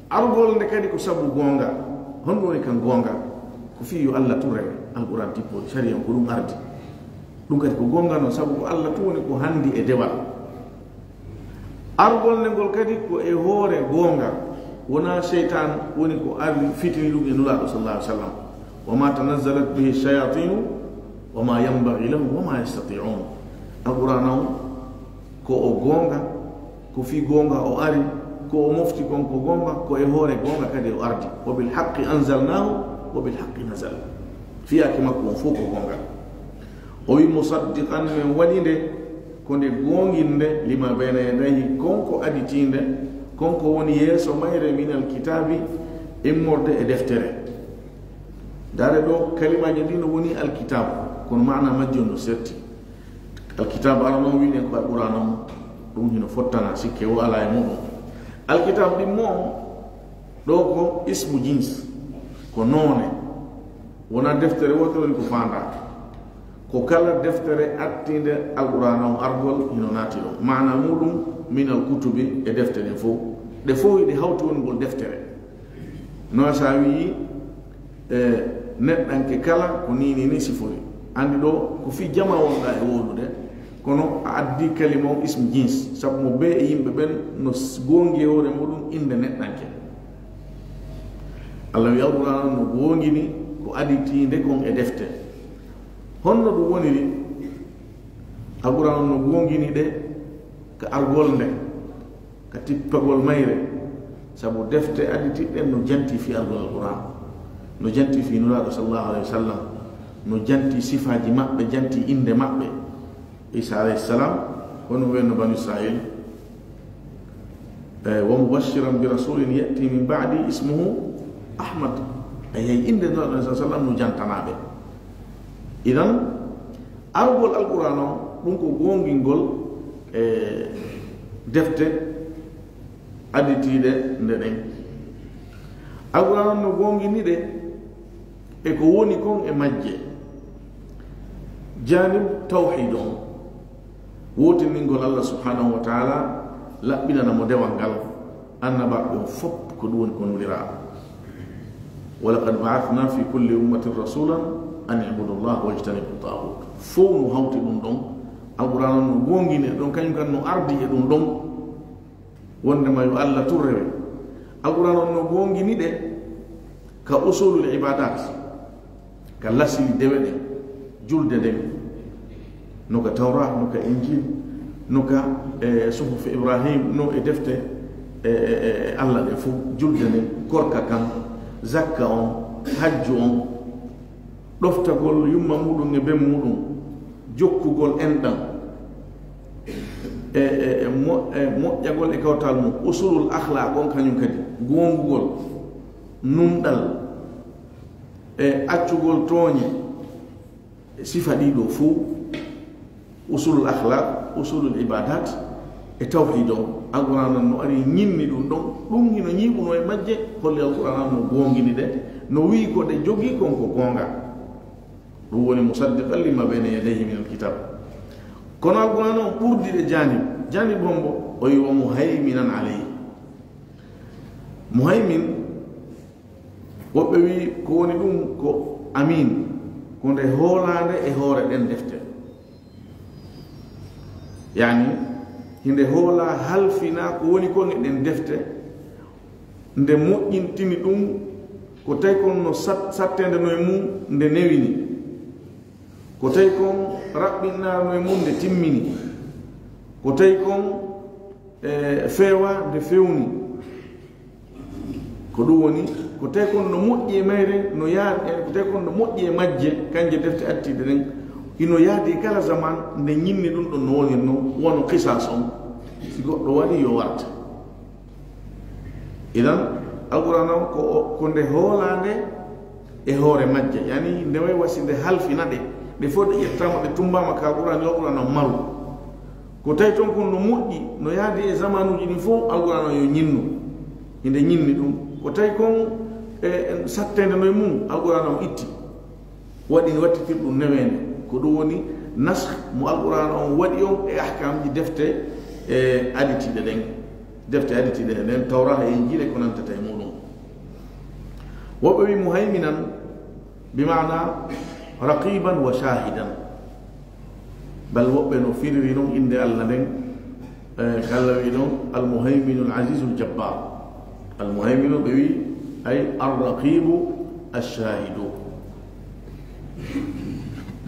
Argol nde kadi ko sabu goonga. Honɗum woni kan goonga? Ko fii yo Allah tun rewe. Alqur'aan tippori, sariya on ko ɗum ardi. Ɗum kadi ko goonga non, sabu ko Allah tun woni ko hanndi e dewal. Argol nde ngol kadi ko e hoore goonga. Wonaa seytaan woni ko ardi fitini ɗum e Nulaaɗo sallallahu alaihi wasallam. Wa ma tanazzalat bihi shayatinu wa ma yanbaghi lahum wa ma yastati'un. Alqur'aana on ko o goonga, ko fii goonga o ari, ko o mofti kon ko goonga, ko e hoore goonga kadi o ardi. Wa bil haqqi anzalnahu wa bil haqqi nazal. Fiyaake makko on fof ko goonga. O wi, musaddiqan, men waɗi nde ko nde goonginde, lima bayna yadayhi, kon ko aditiinde, kon ko woni yeeso mayre, minal kitaabi, immorde e deftere. Ndaare ɗoo, kalimaaji ɗin no woni alkitaabu, kono maana majji on no serti. Alkitaabu Alla non wi'en ko Alqur'aana on, ɗum hino fottana, sikke wo alaa e muɗum. Alkitaabu ɗin mo, ɗoo ko ismu jins, ko noone. Wonaa deftere wootere woni ko faandaa. Ko kala deftere attiinde Alqur'aana on argol hino naati ɗon. Maana muɗum, minal kutubi, e defte ɗen fof. Ɗe fof hiɗe hawti woni ngol deftere. No sa wi'i, e, neɗɗanke kala ko nii, nii, nii sifori. Anndi ɗoo ko fii jamaa wonɗaa e wowlude, kono a addi kalima on ismu jins, sabu mo bee e yimɓe ɓen no s-, goongi e hoore muɗum innde neɗɗanke. Allah wi'i Alqur'aana on no goongini ko aditiinde kon e defte. Honno ɗum woniri? Alqur'aana on no goongini ɗe ka argol nde, ka tippagol mayre, sabu defte aditiɗɗe no janti fii argol Alqur'aana, no janti fii Nulaaɗo sallallahu alaihi wasallam, no janti sifaaji maɓɓe, janti innde maɓɓe. Iisaa alayhi salaam, hono wonno Banu Israil, e, wa mubashiran bi rasulin ya'ti min ba'di ismuhu Ahmad. Ay, ay, innde Nulaaɗo sallallahu alaihi wasallam no jantanaa ɓe. Idan, argol Alqur'aana on, ɗum ko goongingol e defte aditiiɗe nde ɗen. Alqur'aana on no goongini ɗe e ko woni kon e majje. Janib tawhiid on, wootiningol Allah subhanahu wa ta'ala, laɓɓinana mo dewal ngal. Annabaaɓe on fof ko ɗum woni ko nuliraa. Wa laqad ba'athna fi kulli ummatin rasulan an i'budu Allah wajtanibu taghut. Fof no hawti ɗum ɗon. Alqur'aana on no goongini ɗon, kañum kan no ardi e ɗum ɗon. Wonndema yo Allah tun rewe. Alqur'aana on no goongini ɗe ka usulul ibadat, ka lasili dewe ɗen, julde nden, no ka Tawra, no ka Injil, no ka, e, suhuf Ibrahim, no e defte, e, e, e, e Allah ɗe fof, julde nden, korka kan, zakka on, hajju on, ɗoftagol yumma muɗum e ben muɗum, jokkugol enɗam, e, e, e mo-, e moƴƴagol e kawtal mum, usulul akhlaq on kañum kadi, goongugol, nunɗal, e accugol tooñe, e sifa ɗiɗo fof, usulul akhlaq, usulul ibadat, e tawhid on. Alqur'aana no ari ñinni ɗum ɗon, ɗum hino ñiiɓuno e majje, holli Alqur'aana no goongini ɗe, no wi'i ko ɗe jogii kon ko goonga. Ɗum woni musaddiqan lima bayna yadayhi min alkitab. Kono Alqur'aana on ɓurdi ɗe janib, janib hombo? O wi wa muhaiminan alayhi. Muhaimin, woɓɓe wi ko woni ɗum ko amin, ko nde hoolaande e hoore ɗen defte. Yani, hinde hoola halfina ko woni kon e ɗen defte, nde moƴƴintini ɗum, ko tawi kon no sat-, sattende no e mum nde newini, ko tawi kon raɓɓinnaano e mum nde timmini. Ko tawi kon, e, feewa nde fewni. Ko ɗum woni, ko tawi kon no moƴƴi e mayre, no yaadi, e, ko tawi kon no moƴƴi e majje, kanje defte attiiɗe ɗen, hino yaadi e kala zaman, nde ñinni ɗum ɗon no wonir non, wano qisas on. Si goɗɗo waɗi, yo warta. Idan, Alqur'aan on ko, ko nde hoolaande e hoore majje. Yani, nde way wasi nde halfina ɗe. Ɗe fof ɗe ƴettaama, ɗe tummbaama ka Alqur'aan, yo Alqur'aan on maru. Ko tawi toon kon no moƴƴi, no yaadi e zamanuuji ɗin fof, Alqur'aan on yo ñinnu. Hinde ñinni ɗum. Ko tawi kon, e, e satteende no e mum, Alqur'aan on itti. Waɗi wattitir ɗum neweende. Ko ɗum woni naskh mo Alqur'aan on waɗi on e ahkaamji defte, e, aditiiɗe ɗen. Defte aditiiɗe ɗen, Tawraata e Injiila e ko nantata e muɗum. Woɓɓe wi muhayminan, bi maana raqiban wa shahidan. Bal woɓɓe no firiri non innde Allah nden, eh, ko Allah wi non, Al-Muhayminul Azizul Jabbar. Al-Muhayminu ɓe wi, ay Ar-Raqibu Ash-Shahidu.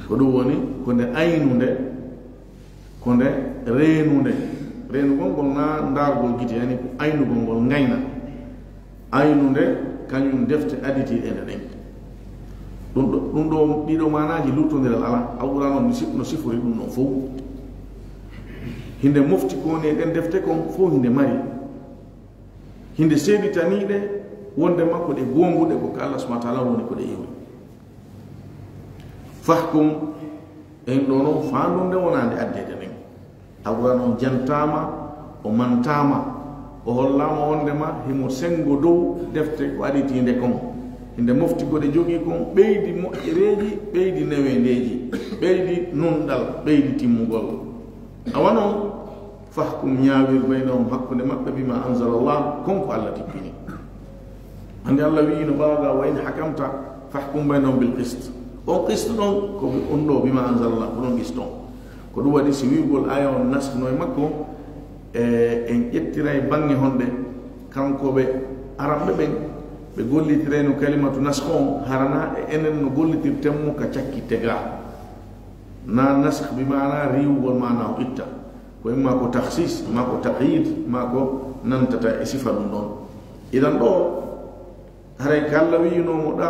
Ko ɗum woni, ko nde aynunde, ko nde reenunde. Reenugol ngol na ndaargol gite, yani ko aynugol ngol ngayna. Aynunde, kañum defte aditiiɗe ɗen. Ɗum ɗo, ɗum ɗo, ɗiɗo maanaaji luttondiral alaa. Alqur'aan on no si-, no sifori ɗum ɗon fof. Hinde mofti ko woni e ɗen defte kon fof hinde mari. Hinde seeditanii ɗe wonde makko ɗe goonguɗe ko ka Allah subhanahu wa ta'ala woni ko ɗe iwi. Fahkum, en ɗo non faandunde wonaande addeede nden. Alqur'aan on jantaama, o mantaama, o hollaama wondema himo senngo dow defte ko aditiinde kon. Hinde mofti ko ɗe jogii kon, ɓeydi moƴƴereeji, ɓeydi neweendeeji, ɓeydi nunɗal, ɓeydi timmugol. Awa non, fahkum, ñaawir, baynahum, hakkunde maɓɓe, bima anzalallah, kon ko Allah tippini. Andi Allah wi'i no ɓaaga, wa in hakamta fahkum baynahum bil qist. On qist ɗon, ko on ɗo bima anzalallah, ko ɗon qist on. Ko ɗum waɗi si wi'ugol aya on naskh no e makko, e, en ƴettiray baŋŋe honde, kanko ɓe Arabɓe ɓen, ɓe gollitirayno kalimatu naskh on, harana e enen no gollitirten mo ka cakkitte ga. Na naskh bi maana riiwugol maana o itta. Ko imma ko takhsis, ma ko taqyid, ma ko nantata e sifa ɗum ɗon. Idan ɗo, haray ko Allah wi'unoo mo ɗa,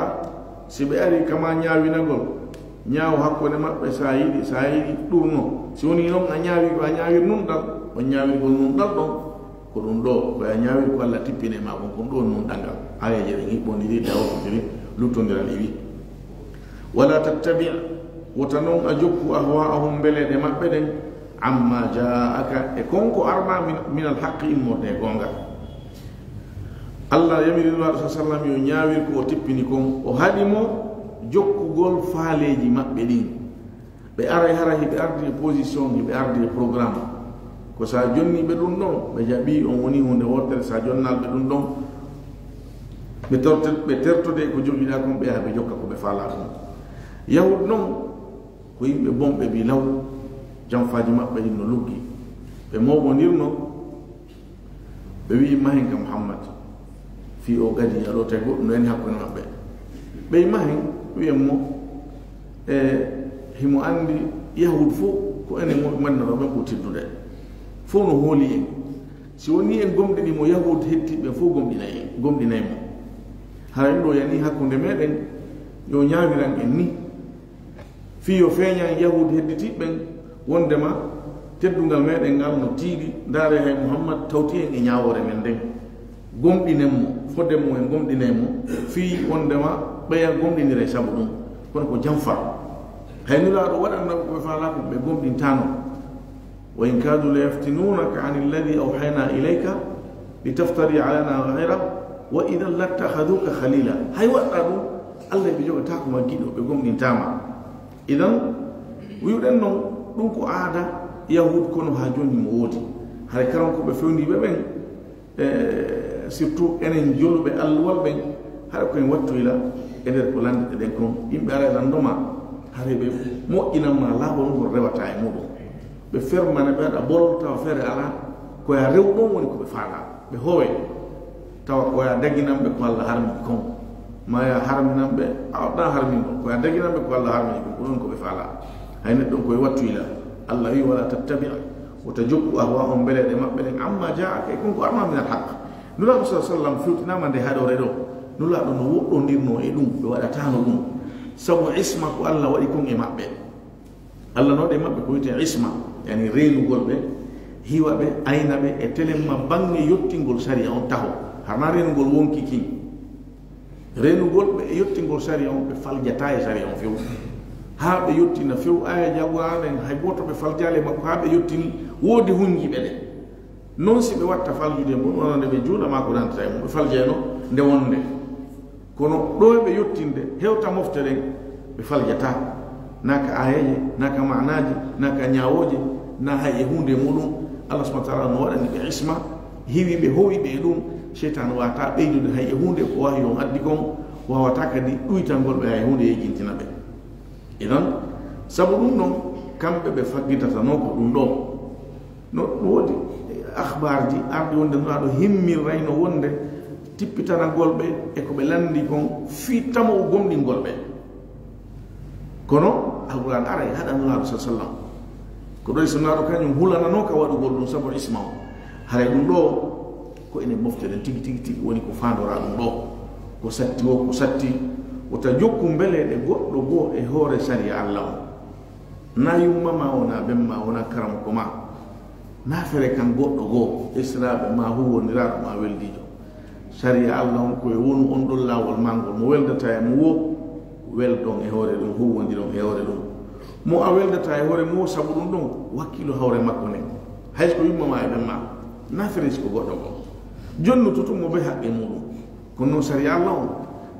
si ɓe ari kama ñaawinagol, ñaaw hakkunde maɓɓe, sa yiɗi, sa yiɗi ɗurno. Si woni non a ñaawi ko a ñaawir nunɗal, on ñaawirgol nunɗal ɗon, ko ɗum ɗo, ko a ñaawir ko Allah tippine ma kon, kon ɗo nunɗal ngal. Aayeeje ɗen hiɓɓondiri, tawtondiri, luttondiral iwi. Wala tattabi', wota non a jokku, ahwa'ahum, mbeleeɗe maɓɓe ɗen, amma ja'aka, e kon ko arma min, minal haqqi, immorde e goonga. Allah yamiri Nulaaɗo sa sallam yo ñaawir ko o tippini kon, o haɗi mo jokkugol faaleeji maɓɓe ɗin. Ɓe aray hara hiɓe ardi e position, hiɓe ardi e programme. Ko sa jonni ɓe ɗum ɗon, ɓe jaɓi on woni hunde wootere, sa jonnal ɓe ɗum ɗon, ɓe torte-, ɓe tertode ko jogiɗa kon, ɓe yaha ɓe jokka ko ɓe faala kon. Yahud non, ko yimɓe bonɓe bi law, janfaaji maɓɓe ɗin no luggi. Ɓe mooɓondirno, ɓe wi'i mahen ka Muhammad, fii o gadi aɗo tawi goɗɗum no yani hakkunde maɓɓe. Ɓe mahen wi'en mo, e, himo andi Yahud fof ko enen wonɓe Madina ɗo ɓen ɓuri teddude. Fof no hooli en. Si woni en gomɗini mo, Yahud heddiiɓe ɓen fof gomɗinay en, gomɗinay mo. Hara ɗum ɗo yani hakkunde meɗen, yo ñaawiran en ni. Fii yo feeñan Yahuud hedditiiɓe ɓen wondema teddungal meɗen ngal no tiiɗi, ndaaree hay Muhammad tawti en e ñaawoore men nden. Gomɗinen mo, foden mo en gomɗinay mo, fii wondema ɓeya gomɗiniray sabu ɗum. Kono ko janfa. Hay Nulaaɗo waɗanno ɓe ko ɓe faalaa kon, ɓe gomɗintaano. Wa in kaadu la yaftinuunaka ani alladhi awhaynaa ilayka litaftari alayna ghayrahu wa idhan lattakhaduuka khaliila. Hay waɗɗa ɗum, Allah ɓe jogataako ma giɗo, ɓe gomɗintaa ma. Idan, wi'uɗen non, ɗum ko aada Yahuud, kono haa jooni himo woodi. Haray karankoɓe fewndiiɓe ɓen, e, surtout enen joluɓe alluwal ɓen, haɗa ko en wattoyla e nder ko lanndete ɗen kon. Yimɓe ara e lanndo ma, haray ɓe moƴƴinan ma laawol ngol rewataa e muɗum. Ɓe fermane, ɓe waɗa bolol tawa feere alaa, ko ya rew ɗon woni ko ɓe faalaa. Ɓe hoowe, tawa ko ya daginanɓe ko Allah harmini kon. Ma ya harminanɓe, a waɗɗaa harmingol, ko ya daginanɓe ko Allah harmini kon, ko ɗon ko ɓe faalaa. Hay neɗɗo on ko e wattoyla. Allah wi'i, "Wala tattabi', Wota jokku ahwa on mbeleɗe maɓɓe ɗen, amma jaaka e kon ko arma min al haq. Nulaaɗo sa sallam fewtinaama nde haɗore ɗo. Nulaaɗo no woɗɗondirno e ɗum, ɓe waɗataano ɗum. Sabu isma ko Allah waɗi kon e maɓɓe. Allah no waɗi e maɓɓe ko wiyetee isma, yani reenugol ɓe, hiwa ɓe, ayna ɓe, e telemma baŋŋe yottingol sariya on taho. Harna reenugol wonki kin. Reenugol ɓe e yottingol sariya on, ɓe faljataa e sariya on few. Haa ɓe yottina few aaya jagora ɗen, hay gooto ɓe faljaali e makko, haa ɓe yottini woodi hunji ɓe ɗe. Non si ɓe watta faljude mum, wonande ɓe juula maa ko rentata e mum, ɓe faljayno nde wonde. Kono ɗo e ɓe yottinde, hewta mofte ɗen, ɓe faljataa. Naa ka aayeeje, naa ka maanaaji, naa ka ñaawooje, naa hay e huunde e muɗum. Allah subhanahu wa ta'ala no waɗani ɓe isma, hiwi ɓe, howi ɓe e ɗum. Seytaane waawataa ɓeydude hay e huunde ko wahi on addi kon, waawataa kadi ɗuytangol ɓe hay huunde yejjintina ɓe. Idan, sabu ɗum ɗon, kamɓe ɓe faggitatano ko ɗum ɗo. No ɗum woodi akhbaarji arɗi wonde Nulaaɗo himmirayno wonde tippitanagol ɓe e ko ɓe lanndi kon fii tama'u gomɗingol ɓe. Kono Alqur'aan aray haɗa Nulaaɗo sa sallam. Ko ɗoy so Nulaaɗo kañum hulanano ka waɗugol ɗum sabu isma o. Haray ɗum ɗo ko ene mofte ɗen tigi, tigi, tigi woni ko faandoraa ɗum ɗo. Ko satti o, ko satti. Wota jokku mbeleɗe goɗɗo goo e hoore sariya Allah o. Na yumma ma, wona bemma, wona karamoko ma. Na fere kan goɗɗo goo, esiraaɓe ma, huwwondiraaɗo ma, weldiijo. Sariya Allah on ko e wonu on ɗon laawol ma ngol. Mo weldata e mo wo, weldon e hoore ɗum, huwwondiron e hoore ɗum. Mo a weldata e hoore mo wo, sabu ɗum ɗon, wakkilo hawre makko nden. Hay so ko yumma ma e bemma, na fere si ko goɗɗo goo. Jonnutu tun mo be haqqe muɗum. Kono noon sariya Allah on,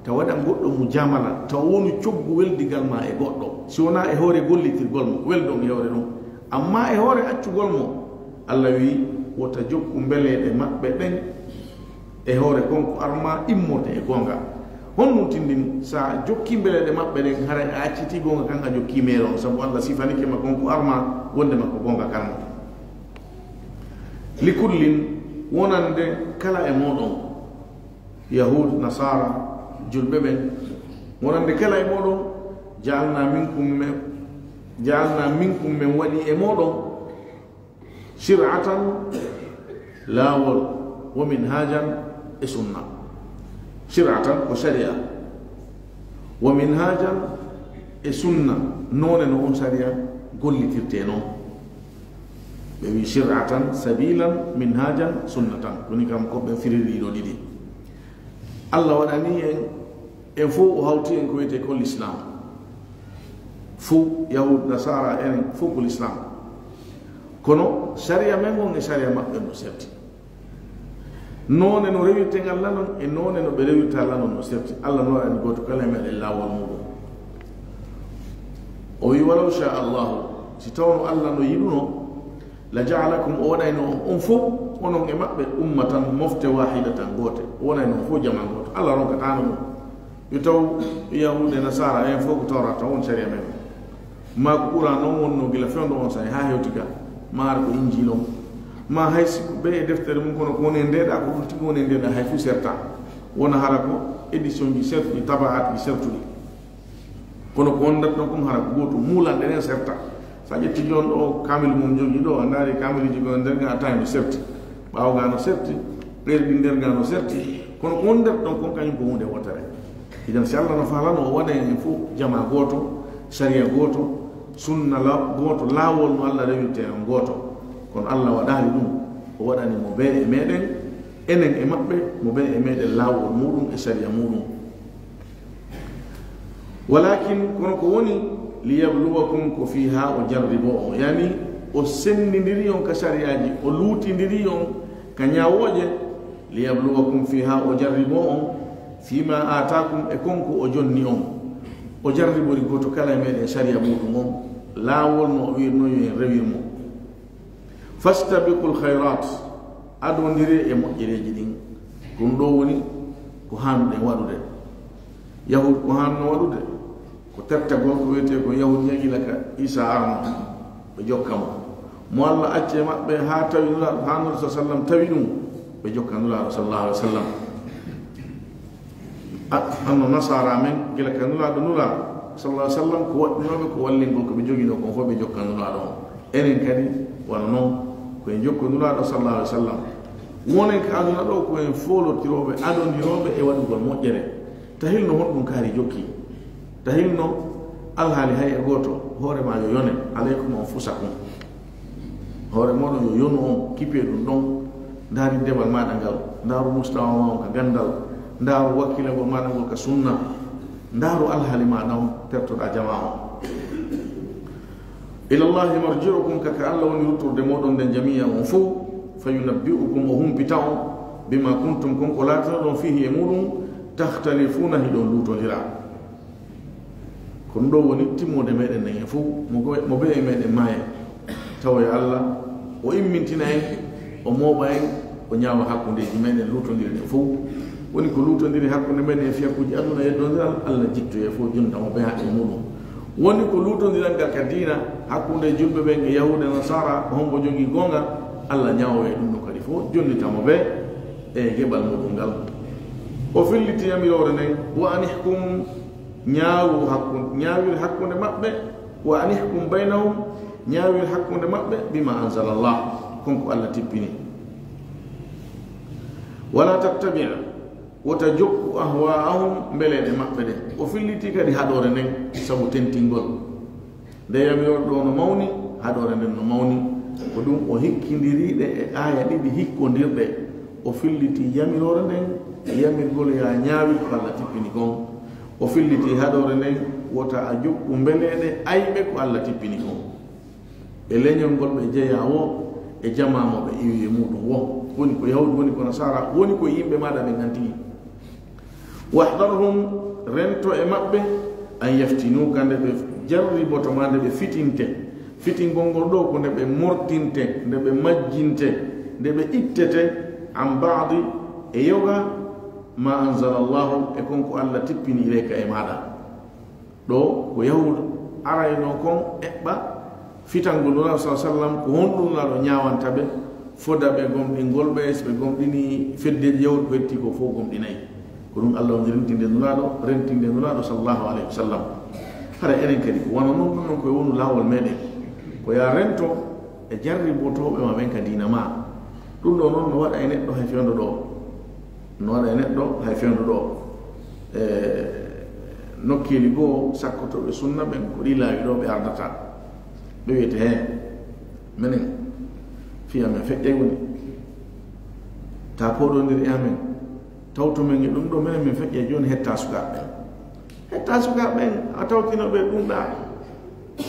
taw waɗan goɗɗo mo jamala, taw wonu coggu weldigal ma e goɗɗo. Si wonaa e hoore gollitirgol mo, weldon e hoore ɗum. Amma e hoore accugol mo, Allah wi'i, wota jokku mbeleeɗe maɓɓe ɗen e hoore kon ko arma immoto e goonga. Honɗum tindini? Sa jokki mbeleeɗe maɓɓe ɗen, haray a acciti goonga kan, a jokki meere on, sabu Allah sifanike ma kon ko arma wonde ma ko goonga kalmo. Likullin, wonande kala e mooɗon, Yahud, Nasara, julɓe ɓen, wonande kala e mooɗon, ja'alna minkum men, ja'alna minkum, men waɗi e mooɗon, shir'atan, laawol, wa minhajan, e sunna. Shir'atan ko shari'a, wa minhajan, e sunna, noone no on shari'a gollitirte non. Ɓe wi shir'atan, sabilan, minhajan, sunnatan. Koni kam ko ɓe firiri ɗiɗo ɗiɗi. Allah waɗani en, en fof o hawti en ko wiyetee ko l'islam. Fof, Yahud, Nasara, enen fof ko l'islam. Kono sariya men on e sariya maɓɓe no serti. Noone no rewirten Allah non e noone no ɓe rewirta Allah non no serti. Allah no waɗani gooto kala e meɗen laawol muɗum. O wi, walaw sha Allahu, si tawno Allah no yiɗuno, la ja'alakum, o waɗayno on, on fof, onon e maɓɓe, ummatan, mofte, wahidatan, goote. O waɗayno on fof jama gooto. Allah ronkataano ɗum. Yo taw Yahuude, Nasaara, en fof ko Tawraata on, sariya men. Maa ko Qur'aan on wonnoo gila fewndo on saa'i haa hewti ga. Maa ara ko Injiil on. Maa hay si ko ɓe e deftere mum, kono ko woni e ndeeɗa, ko ɗum tigi woni e ndeeɗa, hay fuu sertaa. Wona hara ko édition ji sertuɗi, tabaat ji sertuɗi. Kono ko wondat ɗon kon hara ko gootum, muulanɗe ɗen serta. So a ƴetti jooni ɗo kaamil mum jogii ɗo, a ndaari kaamiliji ko nder ga, a tawi no serti. Ɓaawo ga no serti, ɓerɗi nder ga no serti. Kono ko wondat ɗon kon kañum ko huunde wootere. Idan si Allah no faalano o waɗa en fof jama gooto, sariya gooto, sunna la-, gooto, laawol no Allah rewirte en gooto. Kono Allah waɗaali ɗum, o waɗani mo bee e meɗen, enen e maɓɓe, mo bee e meɗen laawol muɗum e sariya muɗum. Walakin, kono ko woni, liyabluwakum, ko fii haa o jarriboo on. Yani, o senndindiri on ka sariyaaji, o luutindiri on ka ñaawooje, liyabluwakum, fii haa o jarriboo on, fii ma aataakum, e kon ko o jonni on. O jarribori gooto kala e meɗen sariya muɗum on, laawol no o wi'irno yo en rewir mo. Fastabiqul khayrat, adondire e moƴƴereeji ɗin. Ɗum ɗo woni ko haanuɗen waɗude. Yahud ko haanno waɗude, ko tertagol ko wiyetee ko Yahudiya gila ka Isa arno, ɓe jokka mo. Mo Allah acci e maɓɓe haa tawi Nulaaɗo, haa Nulaaɗo sallallahu alaihi wasallam tawi ɗum, ɓe jokka Nulaaɗo sallallahu alaihi wasallam. A-, anno Nasaara men, gila ka Nulaaɗo, Nulaaɗo sallallahu alaihi wasallam, ko waɗɗinooɓe ko wallingol ko ɓe joginoo kon fof, ɓe jokka Nulaaɗo on. Enen kadi wano non, En jokko Nulaaɗo sallallahu alaihi wasallam. Wonen ka aduna ɗo ko en foolotirooɓe, adondirooɓe e waɗugol moƴƴere. Tahilno honɗum kaari jokki. Tahilno alhaali hay e gooto, hoore ma yo yone, alaykum anfusakum. Hoore mooɗon yo yonu on, kipee ɗum ɗon. Ndaari dewal maaɗa ngal, ndaaru mustawa ma on ka gandal, ndaaru wakkilagol maaɗa ngol ka sunna, ndaaru alhaali maaɗa on, tertoɗaa jamaa on. Ila Allahi marji'ukum, ka ka Alla woni ruttorde mooɗon nden jami'an on fow, fa yunabbi'ukum, o humpita on, bima kuntum, kon ko laatinoɗon, fihi, e muɗum, takhtalifuna, hiɗon luutondira. Ko ɗum ɗo woni timmude meɗen nden en fow, mo go-, mo bee e meɗen maaya, tawoya Alla, o immintina en, o mooɓa en, o ñaawa hakkundeeji meɗen luutondirɗe fow. Woni ko luutondiri hakkunde meɗen e fiyakuuji aduna yeddondiral, Alla jittoye fow, jonta mo bee haqqe muɗum. Woni ko luutondiral ngal ka diina, hakkunde julɓe ɓen e yahuuda e nasaara, hombo jogii goonga, Alla ñaawoye ɗum ɗo kadi fow, jonnita mo bee e geɓal muɗum ngal. O filliti yamiroore nden, wa anihkum, ñaawu hakkun-, ñaawir hakkunde maɓɓe, wa anihkum baynahum, ñaawir hakkunde maɓɓe, bima anzalallah, kon ko Alla tippini. Wala tattabi', wota jokku, ahwa'ahum, mbeleeɗe maɓɓe ɗen. O filliti kadi haɗoore nden sabu tentingol. Nde yamiroore ɗo no mawni, haɗoore nden no mawni. Ko ɗum o hikkindiriiɗe e aaya ɗiɗi hikkondirɗe. O filliti yamiroore nden e yamirgol ya ñaawir ko Alla tippini kon. O filliti haɗoore nden wota a jokku mbeleeɗe ayɓe ko Alla tippini kon. E leñol ngol ɓe jeyaa woo, e jamaa mo ɓe iwi e muɗum woo. Woni ko yahuudu, woni ko nasaara, woni ko yimɓe maaɗa ɓen an tigi. Wahdarhum, rento e maɓɓe, an yaftinuka, nde ɓe jarriboto ma, nde ɓe fitinte. Fitingol ngol ɗo ko nde ɓe mortinte, nde ɓe majjinte, nde ɓe ittete, an ba'di, e yoga, ma anzalallahu, e kon ko Alla tippini ilayka e maaɗa. Ɗo ko yahuudu arayno kon eɓɓa fitangol Nulaaɗo sallallahu alaihi wasallam, ko honɗum Nulaaɗo ñaawanta ɓe, foda ɓe gomɗingol ɓe, si ɓe gomɗini feddeeji yahuudu ko hetti ko fow gomɗinay. Ko ɗum Alla woni rentinde Nulaaɗo, rentinde Nulaaɗo sallallahu alaihi wasallam. Hara enen kadi, ko wano non, ɗum non ko e wonu laawol meɗen. Ko ya rento e jarribotooɓe ma ɓen ka diina ma. Ɗum ɗo non no waɗa e neɗɗo hay fewndo ɗo. No waɗa e neɗɗo hay fewndo ɗo. E nokkeeli goo, sakkotooɓe sunna ɓen, ko ɗi laawi ɗo ɓe ardata. Ɓe wiyete, "He, menen, fii amen feƴƴay woni. Ta pooɗondir e amen. Tawtu men e ɗum ɗo, menen min feƴƴay jooni, hetta sukaaɓe ɓen." Hetta sukaaɓe ɓen, a tawtino ɓe ɗum ɗa.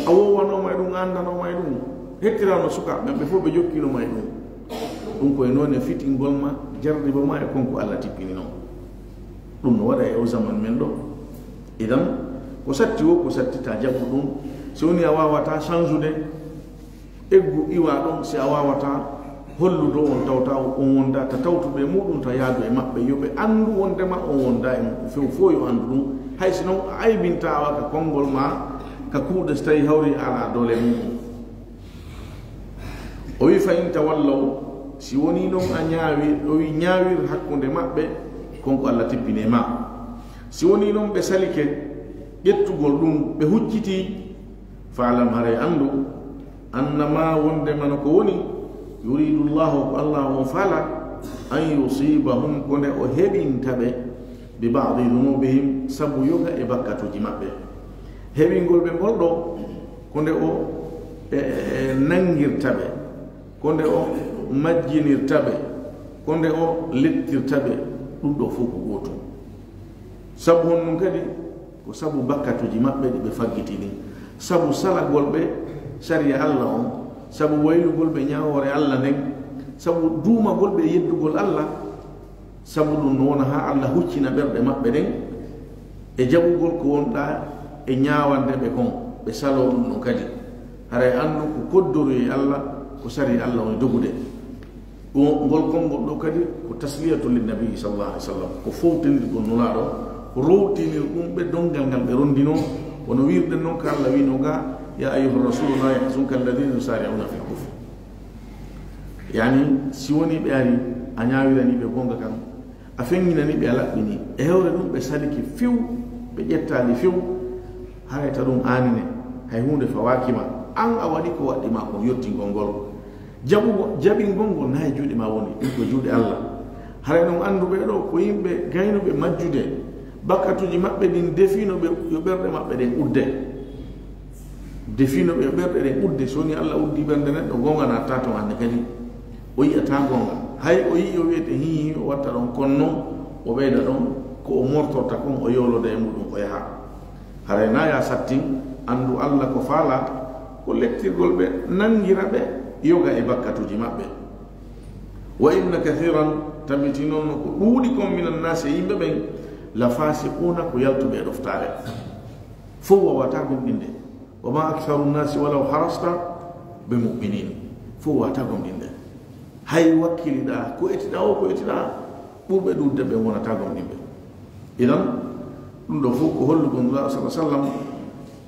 A wowwanooma e ɗum, a anndanoo ma e ɗum. Hettirano sukaaɓe ɓen, ɓe fof ɓe jokkino ma e ɗum. Ɗum ko e noone fitingol ma, jarribo ma e kon ko Alla tippini non. Ɗum no waɗa e o zaman men ɗo. Idan, ko satti o, ko satti ta jaɓu ɗum. Si woni a waawata change-ude, eggu iwa ɗon, si a waawata hollude on tawta on wonda ta tawtuɓe muɗum ta yaadu e maɓɓe, yo ɓe anndu wondema on wonda e muɗum. Few fof yo anndu ɗum. Hay si non a aybintawa ka konngol ma, ka kuuɗe, si tawi hawri a alaa doole muɗum. O wi, "Fa in tawallaw", si woni non a ñaawi, o wi, "Ñaawir hakkunde maɓɓe kon ko Alla tippini e ma." Si woni non ɓe salike ƴettugol ɗum, ɓe hucciti, "Fa'lam", haray anndu, "annama", wondema no ko woni, "yuridu Llahu", ko Alla on faala, "an yusibahum", ko nde o heɓinta ɓe, "bi ba'di dhunubihim", sabu yoga e bakkatuuji maɓɓe. Heɓingol ɓe ngol ɗo, ko nde o, e, e, nangirta ɓe, ko nde o majjinirta ɓe, ko nde o lettirta ɓe, ɗum ɗo fof ko gootum. Sabu honɗum kadi? Ko sabu bakkatuuji maɓɓe ɗi ɓe faggiti ɗin. Sabu salagol ɓe sariya Alla on, sabu waylugol ɓe ñaawoore Alla nden, sabu duumagol ɓe yeddugol Alla, sabu ɗum no wona haa Alla huccina ɓerɗe maɓɓe ɗen e jaɓugol ko wonɗa e ñaawande ɓe kon, ɓe saloo ɗum ɗon kadi. Haray anndu ko koddoroye Alla, ko sariya Alla woni dogude. Ɗum, ngol konngol ɗo kadi ko tasliyatul linnabi sallallahu alaihi wasallam, ko fowtinirgol Nulaaɗo, rowtinir ɗum ɓe donngal ngal ɓe ronndinoo, wano wiirɗen non ka Alla wiinoo ga, "Ya ayyuha rasulu la yahzunka alladhina yusari'una fil kufr." Yani, si woni ɓe ari, a ñaawirani ɓe goonga kan, a feŋŋinani ɓe, a laɓɓini. E hewre ɗum ɓe salike few, ɓe ƴettaali few, harayta ɗum aanine, hay huunde fawaaki ma. An a waɗi ko waɗɗi ma kon yottingol ngol. Jaɓugo, jaɓingol ngol na e juuɗe ma woni, ɗum ko juuɗe Allah. Haray non anndu ɓee ɗoo ko yimɓe gaynuɓe majjude, bakkatuuji maɓɓe ɗin defiino ɓe yo ɓerɗe maɓɓe ɗen udde. Defiino ɓe yo ɓerɗe ɗen udde, so woni Allah uddi ɓernde neɗɗo, goonga naatataa ton hannde kadi. O yi'ataa goonga. Hay o yi'i o wi'ete hii, o watta ɗon, kono non o ɓeyda ɗon ko o mortorta kon, o yowloda e muɗum, o yaha. Haray na ya sattin, anndu Allah ko faalaa, ko lettirgol ɓe, nanngira ɓe, yoga e bakkatuuji maɓɓe. Wa inna kathiran, tabiti non ko ɗuuɗi kon, minan naasi, e yimɓe ɓen, la fasiquna, ko yaltuɓe e ɗoftaare. Fow waawataa gomɗinde. Wa ma aktharu nnaasi walaw harasta bi mu'minin. Fow waawataa gomɗinde. Hay wakkiliɗaa, ko etiɗaa o, ko etiɗaa, ɓurɓe ɗuuɗude ɓen wonataa gomɗinɓe. Idan, ɗum ɗoo fow ko hollugol Nulaaɗo, sallallahu alaihi wasallam,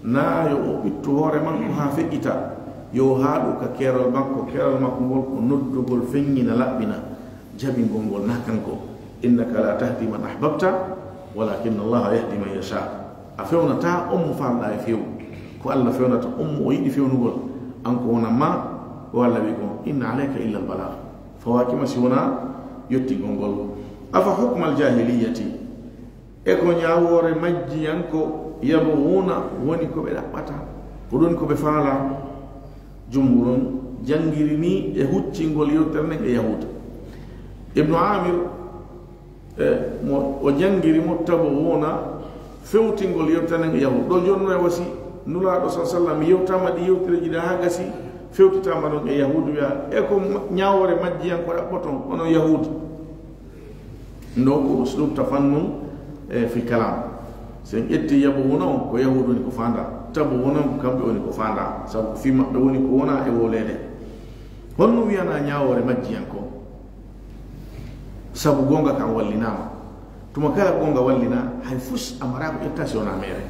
na yo o ɓittu hoore makko haa feƴƴita, yo o haaɗu ka keerol makko, keerol makko ngol ko noddugol, feññina, laɓɓina, jaɓingol ngol na kanko. Innaka la tahdi man ahbabta, walakinna Allaha yahdi man yasha. A fewnataa on mo faalɗaa e few, ko Allah fewnata on mo o yiɗi fewnugol. An ko wonaa ma, ko Allah wi'i kon, inna alayka illa al balagh. Fawaaki ma si wonaa yottingol ngol. Afa hukmal jahiliyyati, e ko ñaawoore majjiyanko, yabghuna, woni ko ɓe ɗaɓɓata, ko ɗum ko ɓe faalaa. Jumhur on janngiri nii e huccingol yewtere nden e Yahuuda. Ibnu Amir, e, mo, o janngiri mo tabghuna fewtingol yewtere nden e Yahuuda. Ɗoo jooni no e wasi Nulaaɗo, sallallahu alaihi wasallam, yewtaama ɗi yewtereeji ɗi haa gasi, fewtitaama ɗon e Yahuuda, wi'a, e ko ma-, ñaawoore majjiyanko ɗaɓɓoton, onon Yahuuda. Ndo ko uslub tafannun, e, fil kalam. So en ƴetti yabghuna on, ko Yahuuda woni ko faandaa. Tabghuna on, ko kamɓe woni ko faandaa. Sabu ko fii maɓɓe woni ko wonaa e wowleede. Honno wi'anaa ñaawoore majjiyanko? Sabu goonga kan wallinaama. Tuma kala goonga wallinaa, hay fus a maraa ko ƴettaa si wonaa meere.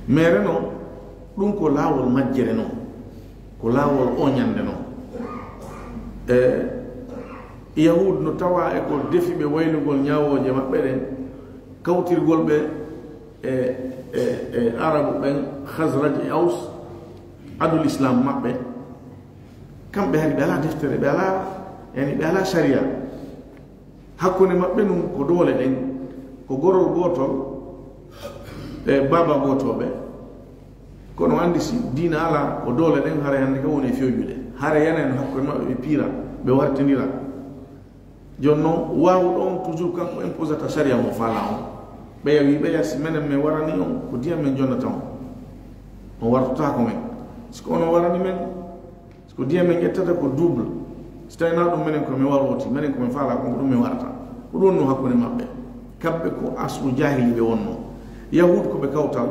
Meere non, ɗum ko laawol majjere non. Ko laawol oñande non. E, Yahuud no tawaa e ko defi ɓe waylugol ñaawooje maɓɓe ɗen, kawtirgol ɓe e, e, e Arabu ɓen, Khazraj e Aws, adul Islam maɓɓe. Kamɓe hari ɓe alaa deftere, ɓe alaa, yani, ɓe alaa sariya. Hakkunde maɓɓe nun ko doole ɗen, ko gorol gootol, e baaba gootooɓe. Kono anndi si diina alaa, ko doole ɗen, haray hannde ka woni e fewjude. Haray yana en hakkunde maɓɓe, ɓe piira, ɓe wartindira. Jooni non, waawuɗo on toujours kanko imposata sariya mo faalaa on. Ɓeya wi, ɓeya si menen men warani on, ko diyam men jonnata on. On wartotaako men. Si ko onon warani men, si ko diyam men ƴettata ko double. Si tawi na ɗum menen ko men waroti, menen ko men faalaa kon, ko ɗum men warata. Ko ɗum wonno hakkunde maɓɓe. Kamɓe ko aslu jaahili ɓe wonno. Yahuud ko ɓe kawtal,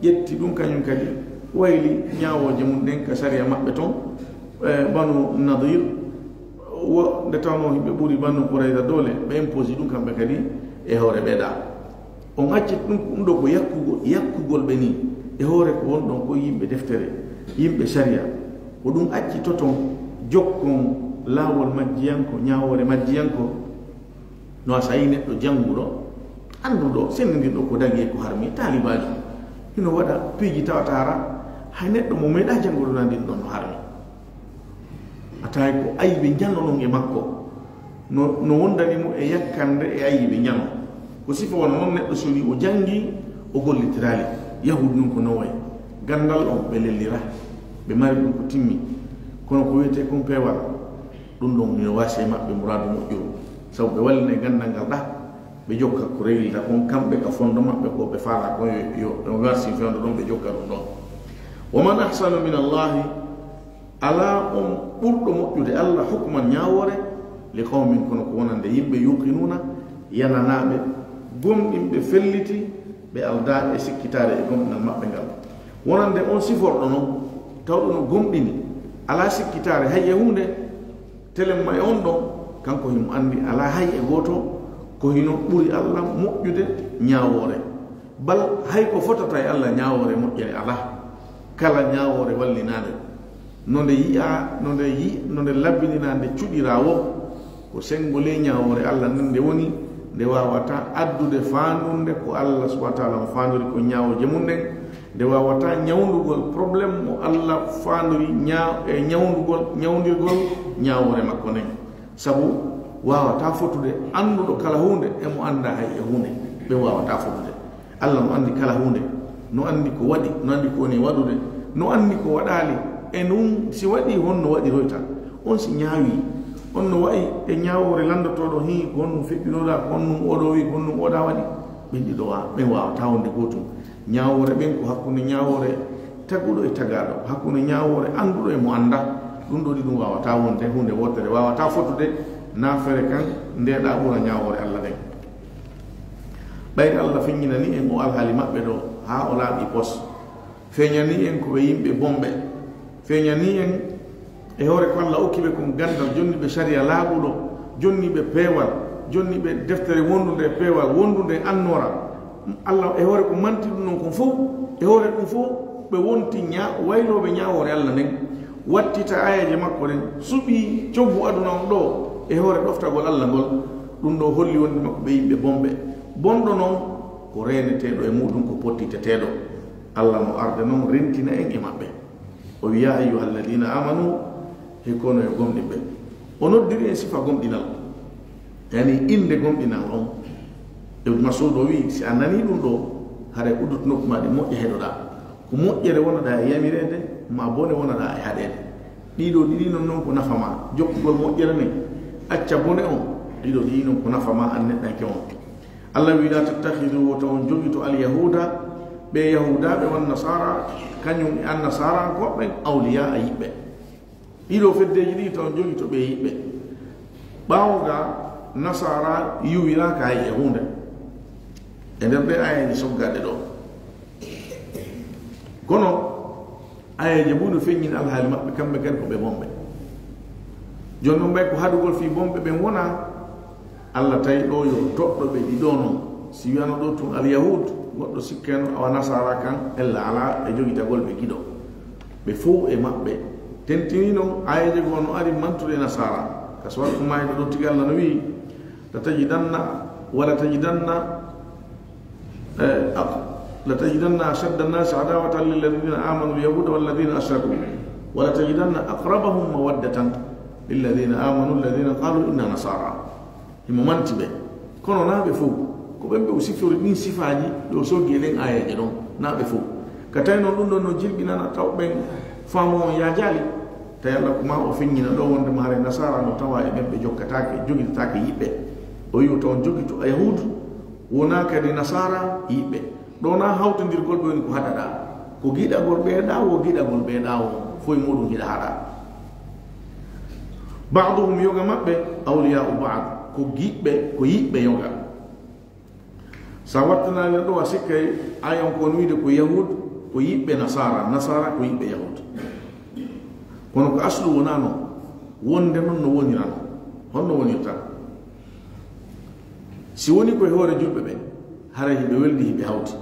ƴetti ɗum kañum kadi, wayli ñaawooje mum ɗen ka sariya maɓɓe ton, e Banu Nadir, wo nde tawnoo hiɓe ɓuri Banu Qurayza doole, ɓe imposi ɗum kamɓe kadi e hoore ɓe ɗa. On acci ɗum, ɗum ɗo ko yakkugol, yakkugol ɓe nii, e hoore ko won ɗon ko yimɓe deftere, yimɓe sariya. Ko ɗum acci toton jokkon laawol majjiyanko, ñaawoore majjiyanko. No a sayi neɗɗo jannguɗo, annduɗo, senndinɗo ko dagi e ko harmi, taalibaajo. Hino waɗa piiji tawata hara, hay neɗɗo mo meeɗaa janngude na ndin ɗon no harmi. A tawi ko ayiɓe njano non e makko, no, no wondani mo e yakkande e ayiɓe njano. Ko sifa wona non neɗɗo so woni o janngi, o gollitiraali. Yahuud nun ko no way. Ganndal on ɓe lellira, ɓe mari ɗum ko timmi. Kono ko wiyetee kon peewal, ɗum ɗon hino waasi e maɓɓe muraadu moƴƴuru. Sabu ɓe wallinay ganndal ngal ɗa, ɓe jokka ko rewilta kon kamɓe ka fondo maɓɓe ko ɓe faalaa kon yo, yo, yo warsin fewndo ɗon, ɓe jokka ɗum ɗon. Wa man ahsanu min Allahi, alaa on ɓurɗo moƴƴude Allah hukman ñaawoore, li qawmin, kono ko wonande yimɓe, yuqinuuna, yananaaɓe, gomɗinɓe felliti, ɓe aldaa e sikkitaare e gomɗinal maɓɓe ngal. Wonande on siforɗo non, tawɗo no gomɗini, alaa sikkitaare hay e huunde, telemma e on ɗon, kanko himo anndi alaa hay e gooto ko hino ɓuri Allah moƴƴude ñaawoore. Bal hay ko fotata e Allah ñaawoore moƴƴere alaa. Kala ñaawoore wallinaande, no nde yi'aa, no nde yi-, no nde labbininaa, nde cuɗiraa wo, ko senngo le ñaawoore Allah nden nde woni, nde waawataa addude faandunde ko Allah subhanahu wa ta'ala on faandori ko ñaawooje mum ɗen, Nde waawataa ñawndugol problème mo Allah faandori ñaa-, e ñawndugol, ñawndirgol ñaawoore makko nden. Sabu waawataa fotude annduɗo kala huunde e mo anndaa hay e huunde. Ɓe waawataa fotude. Allah no anndi kala huunde, no anndi ko waɗi, no anndi ko woni waɗude, no anndi ko waɗaali, e ɗum si waɗii honno waɗiroyta. On si ñaawii, on no wa'i e ñaawoore lanndotooɗo, hii, ko honɗum feƴƴunoɗaa, ko honɗum oɗo wi'i, ko honɗum oɗa waɗi. Ɓen ɗiɗo wa-, ɓen waawataa wonde gootum. Ñaawoore ɓen ko hakkunde ñaawoore taguɗo e tagaaɗo, hakkunde ñaawoore annduɗo e mo anndaa. Ɗum ɗo ɗiɗum waawataa wonde huunde wootere, waawataa fotude. Naafere kan ndeeɗaa ɓura ñaawoore Allah nden. Ɓayri Allah feññinanii en o alhaali maɓɓe ɗo haa o laaɓi pos. Feeñanii en ko ɓe yimɓe bonɓe. Feeñanii en e hoore ko Allah okki ɓe kon ganndal, jonni ɓe sariya laaɓuɗo, jonni ɓe peewal, jonni ɓe deftere wondunde e peewal, wondunde e annoora. Allah e hoore ko manti ɗum non kon fow, e hoore ɗum fow, ɓe wonti ña-, waylooɓe ñaawoore Allah nden, wattita aayeeje makko ɗen, suɓii coggu aduna on ɗo e hoore ɗoftagol Allah ngol. Ɗum ɗo holli wonde makko ɓe yimɓe bonɓe. Bonɗo non ko reeneteeɗo e muɗum, ko pottiteteeɗo. Allah no arde non rentina en e maɓɓe. O wi'i, "Yaa ayyuhalladina amanu, he kono yo gomɗinɓe." O noddiri en sifa gomɗinal, yani innde gomɗinal on. Ibn Mas'ud o wi'i, si a nanii ɗum ɗo, haray uddut noppi maa ɗin, moƴƴa heɗoɗaa. Ko moƴƴere wonoɗaa e yamireede, maa bone wonoɗaa e haɗeede. Ɗiɗo ɗiɗi non, non ko nafa maa, jokkugol moƴƴere nden, acca bone on. Ɗiɗo ɗiɗi non ko nafa maa an neɗɗanke on. Allah wi'i, "La tattakhidhu, wota on jogito, al-yahuda, ɓe Yahuudaaɓe, wan-nasaara, kañum e Annasaaraankooɓe ɓen, awliyaa, yiɓɓe." Ɗiɗo feddeeji ɗiɗi taw on jogito ɓe yiɓɓe. Ɓaawo ga Nasaara yuwiraaka hay e huunde e nder ɗe aayeeje soggaaɗe ɗo. Kono aayeeje buy no feññini alhaali maɓɓe, kamɓe kadi ko ɓe bonɓe. Jooni non ɓay ko haɗugol fii bonɓe ɓen wonaa, Allah tawi ɗo yo toɗɗo ɓe ɗiɗo non. Si wi'ano ɗo tun al-Yahud, goɗɗo sikkayno awa Nasaara kan, ella alaa e jogitagol ɓe giɗo. Ɓe fow e maɓɓe. Tentini non, aayeeje goo no ari mantude e Nasaara. Ka Suuratul Maa'ida ɗo tigi Allah no wi'i, "Latajidanna, wa latajidanna, eh, aq-, latajidanna ashadda an-nasi adawatan lilladina amanu al-yahuda walladina ashraku, wa latajidanna aqrabahum mawaddatan lilladina amanu alladina qalu inna nasara." Himo manti ɓe. Kono naa ɓe fow. Ko ɓen ɓe o sifori ɗin sifaaji, ɓe o soggi e ɗen aayeeje ɗon. Naa ɓe fow. Ka tawi non ɗum ɗon no jirɓinana taw ɓen faamu on yaajaali. Tawi Allah ko maa o feññina ɗo wonde maare Nasaara no tawa e ɓen ɓe jokkataake, jogitataake yiɓɓe. O wi'i o taw on jogito Yahuudu, wonaa kadi Nasaara yiɓɓe. Ɗo na hawtondirgol ɓe woni ko haɗaɗaa. Ko giɗagol ɓe ɗaa woo, giɗagol ɓe ɗaa woo, fof e muɗum hiɗa haɗaa. Ba'duhum, yoga maɓɓe, awliya'u ba'd, ko giɓɓe, ko yiɓɓe yoga. Sa wattanaali ɗo a sikkay ayan ko on wiide ko Yahud, ko yiɓɓe Nasaara, Nasaara ko yiɓɓe Yahud. Kono ko aslu wonaa non, wonde non no wonirano. Honno wonirta? Si woni ko e hoore julɓe ɓen, haray hiɓe weldi, hiɓe hawti.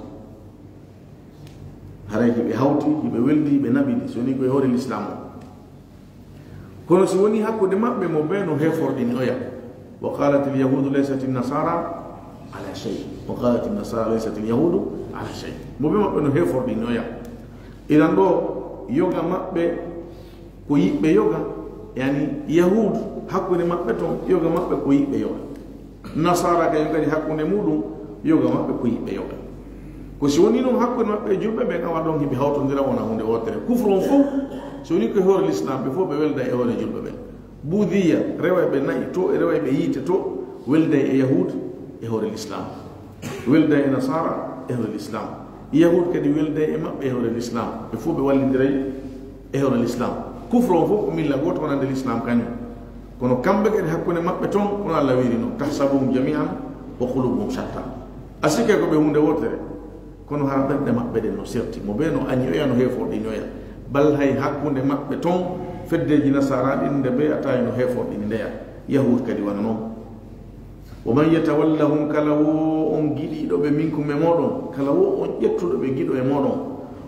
Haray hiɓe hawti, hiɓe weldi, hiɓe naɓidi, si woni ko e hoore Lislaam o. Kono si woni hakkunde maɓɓe, mo bee no heeforɗini oya. Wa qalat al yahudu laysat an nasara ala shay. Wa qalat an nasara laysat al yahudu ala shay. Mo bee maɓɓe no heeforɗini oya. Iran ɗo yoga maɓɓe ko yiɓɓe yoga, yani Yahud hakkunde maɓɓe ton, yoga maɓɓe ko yiɓɓe yoga. Nasaara kay kadi hakkunde muɗum, yoga maɓɓe ko yiɓɓe yoga. Ko si woni non hakkunde maɓɓe e julɓe ɓen, awa ɗon hiɓe hawtondira wona huunde wootere. Kufru on fof, si woni ko e hoore Lislaam, ɓe fof ɓe welda e hoore julɓe ɓen. Buudiya, rewayɓe na'i to, e rewayɓe yiite to, welday e Yahud e hoore Lislaam. Welday e Nasaara e hoore Lislaam. Yahud kadi welday e maɓɓe e hoore Lislaam. Ɓe fof ɓe wallindiray e hoore Lislaam. Kufru on fof ko milla gooto wonande Lislaam kañum. Kono kamɓe kadi hakkunde maɓɓe ton, kono Allah wiiri non, "Tahsabuhum jami'an wa qulubuhum shatta." A sikkay ko ɓe huunde wootere, kono hara ɓerɗe maɓɓe ɗen no serti. Mo bee no añi oya, no heeforɗini oya. Bal hay hakkunde maɓɓe ton, feddeeji Nasaara ɗin nde bee a tawi no heeforɗini ndeya. Yahud kadi wano non. "Wa man yatawallahum," kala wo on giɗiiɗo ɓe, "minkum," e mooɗon, kala wo on ƴettuɗo ɓe giɗo e mooɗon,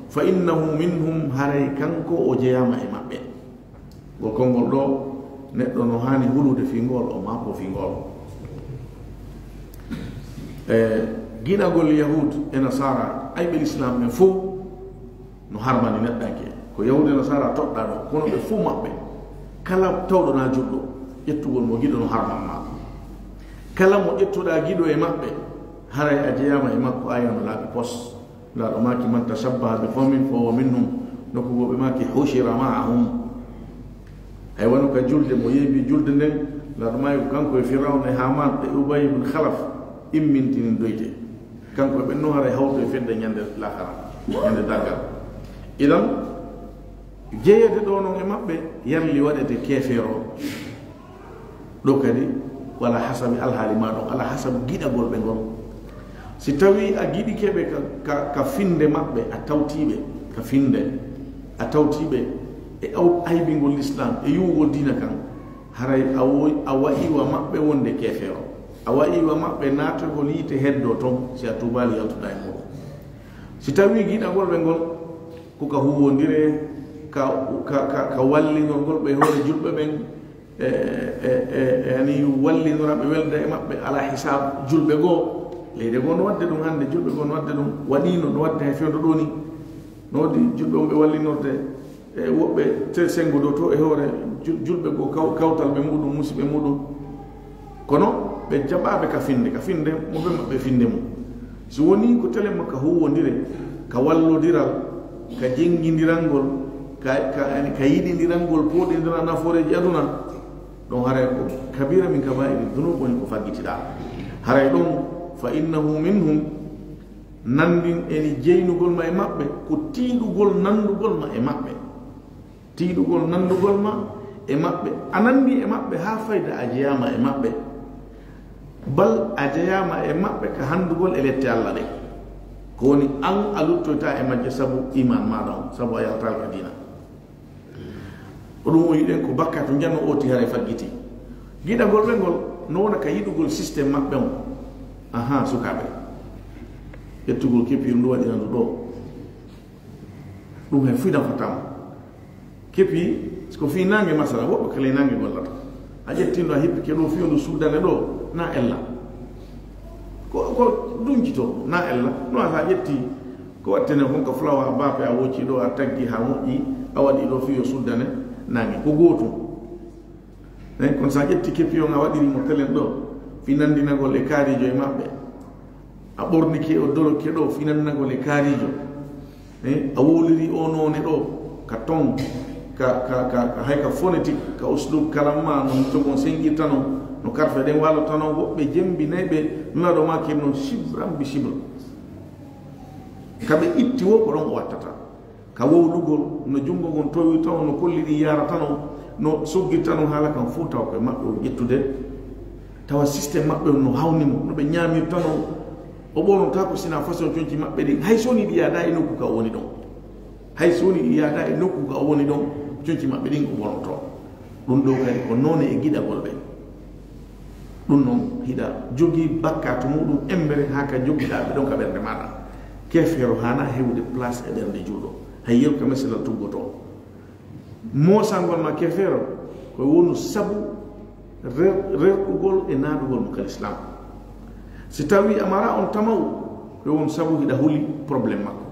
"fa innahu minhum," haray kanko o jeyaama e maɓɓe. Ngol konngol ɗo, neɗɗo no haani hulude fii ngol, o maako fii ngol. E giɗagol Yahud e Nasaara, ayɓe Lislaam ɓen fof, No harmani neɗɗanke. Ko Yahuude Nasaara toɗɗaa ɗo, kono ɓe fuu maɓɓe, kala tawɗo na julɗo, ƴettugol mo giɗo no harman ma. Kala mo ƴettuɗaa giɗo e maɓɓe, haray a jeyaama e makko, a yano laabi pos. Laaɗo maaki, "Man tashabbaha bi qawmin fa huwa minhum." Nokku goo ɓe maaki, "Hushira ma'ahum." Ay wano ka julde mo yeebi julde nden, Laaɗo maaki ko kanko e Firawna e Haamaan e Ubay ibn Khalaf immintinin doyte. Kanko e ɓen no haray hawto e fedde ñande laakara, ñande dargal. Idan, jeyeede ɗo non e maɓɓe, yarli waɗete keefeero. Ɗo kadi, ko ala hasabi alhaali ma ɗon, ala hasabi giɗagol ɓe ngol. Si tawi a giɗike ɓe ka, ka, ka finde maɓɓe, a tawtiiɓe ka finde, a tawtiiɓe e aw-, aybingol Lislaam, e yuwugol diina kan, haray a wo-, a wa'i wa maɓɓe wonde keefeero. A wa'i wa maɓɓe naatogol yiite heddo ton, si a tuubaali yaltuɗaa e muɗum. Si tawi giɗagol ɓe ngol, ko ka huwwondire, ka, ka, ka, ka wallinol ngol ɓe hoore julɓe ɓen, e, e, e, e, yani wallinora ɓe welda e maɓɓe ala hisaab julɓe goo. Leyɗe goo no waɗde ɗum hannde, julɓe goo no waɗde ɗum, waɗiino no waɗde hay fewndo ɗoo ni. No waɗi julɓe on ɓe wallinorde, e, woɓɓe te senngo ɗo to e hoore jul-, julɓe goo kaw-, kawtal ɓe muɗum, musiɓɓe muɗum. Kono ɓe jaɓaaɓe ka finde, ka finde mo ɓe maɓɓe finde mum. Si wonii ko telen makka huwwondire, ka wallodiral, ka jenngindirangol, ka, ka, ka yiɗindirangol, pooɗindira nafooreeji aduna, ɗon haray ko kabira min kabaa'iri dunub, woni ko faggitiɗaa. Haray ɗon, "Fa innahu minhum", nanndin eni jeynugol ma e maɓɓe, ko tiiɗugol nanndugol ma e maɓɓe. Tiiɗugol nanndugol ma e maɓɓe. A nanndi e maɓɓe haa fayda a jeyaama e maɓɓe. Bal a jeyaama e maɓɓe ka hanndugol e lette Alla ɗen. Ko woni an a luttoyta e majje sabu iman maaɗa on, sabu a yaltaali ka diina. Ko ɗum o yiɗen ko bakkaatu njanno oti haray faggiti. Giɗagol ɓe ngol no wona ka yiɗugol système maɓɓe on. Aha, sukaaɓe. Ƴettugol kepiiru ndu waɗira ndu ɗo. Ɗum hay fuy nafataa mo. Kepi, ko fii naange masala, woɓɓe kala e naange gollata. A ƴetti ndu a hippike ɗo fii ndu suddane ɗo, na ella. Ko, ko duncito, na ella. No a sa ƴetti ko wattene kon ka fulawa a baafe a wocci ɗo a taggi ha moƴƴi, a waɗi ɗo fii yo suddane naange. Ko gootum. Eh, kono sa ƴetti kepi on a waɗiri mo telen ɗo, fii nanndinagol e kaarijo e maɓɓe. A ɓornike o doloke ɗo, fii nanndinagol e kaarijo. Eh, a wowliri o noone ɗo, ka ton, ka, ka, ka, ka, hay ka phonétique, ka uslub kalam ma, no jogon senngirta non, no karfe ɗen waalota non, woɓɓe jemmbinay ɓe, Nulaaɗo maaki non, shibran bi shibr. Ka ɓe itti wo, ko ɗon o wattata. Ka wowlugol, no junngo ngon towirta on, no kolliri yarata non, no soggirta non, haala kan fof tawa koye maɓɓe o ƴettude. Tawa système maɓɓe on no hawni mo, no ɓe ñaamirta non. O ɓornota ko sina façon conci maɓɓe ɗin. Hay so woni ɗi yaada e nokku ka o woni ɗon. Hay so woni ɗi yaada e nokku ka o woni ɗon, conci maɓɓe ɗin o ɓornoto. Ɗum ɗo kadi ko noone e giɗagol ɓe. Ɗum noon, hiɗa jogii bakkaatu muɗum embere haa ka jogiɗaa ɓe ɗon ka ɓernde maaɗa. Keefeero haanaa heɓude place e ɓernde juulɗo. Hay yeru ka meselal tuggotoo. Moosangol ma keefeero, ko wonu sabu rer-, rerɗugol e naadugol mo ka Lislaam. Si tawii a maraa on tama'u, ko wonu sabu hiɗa huli problème makko.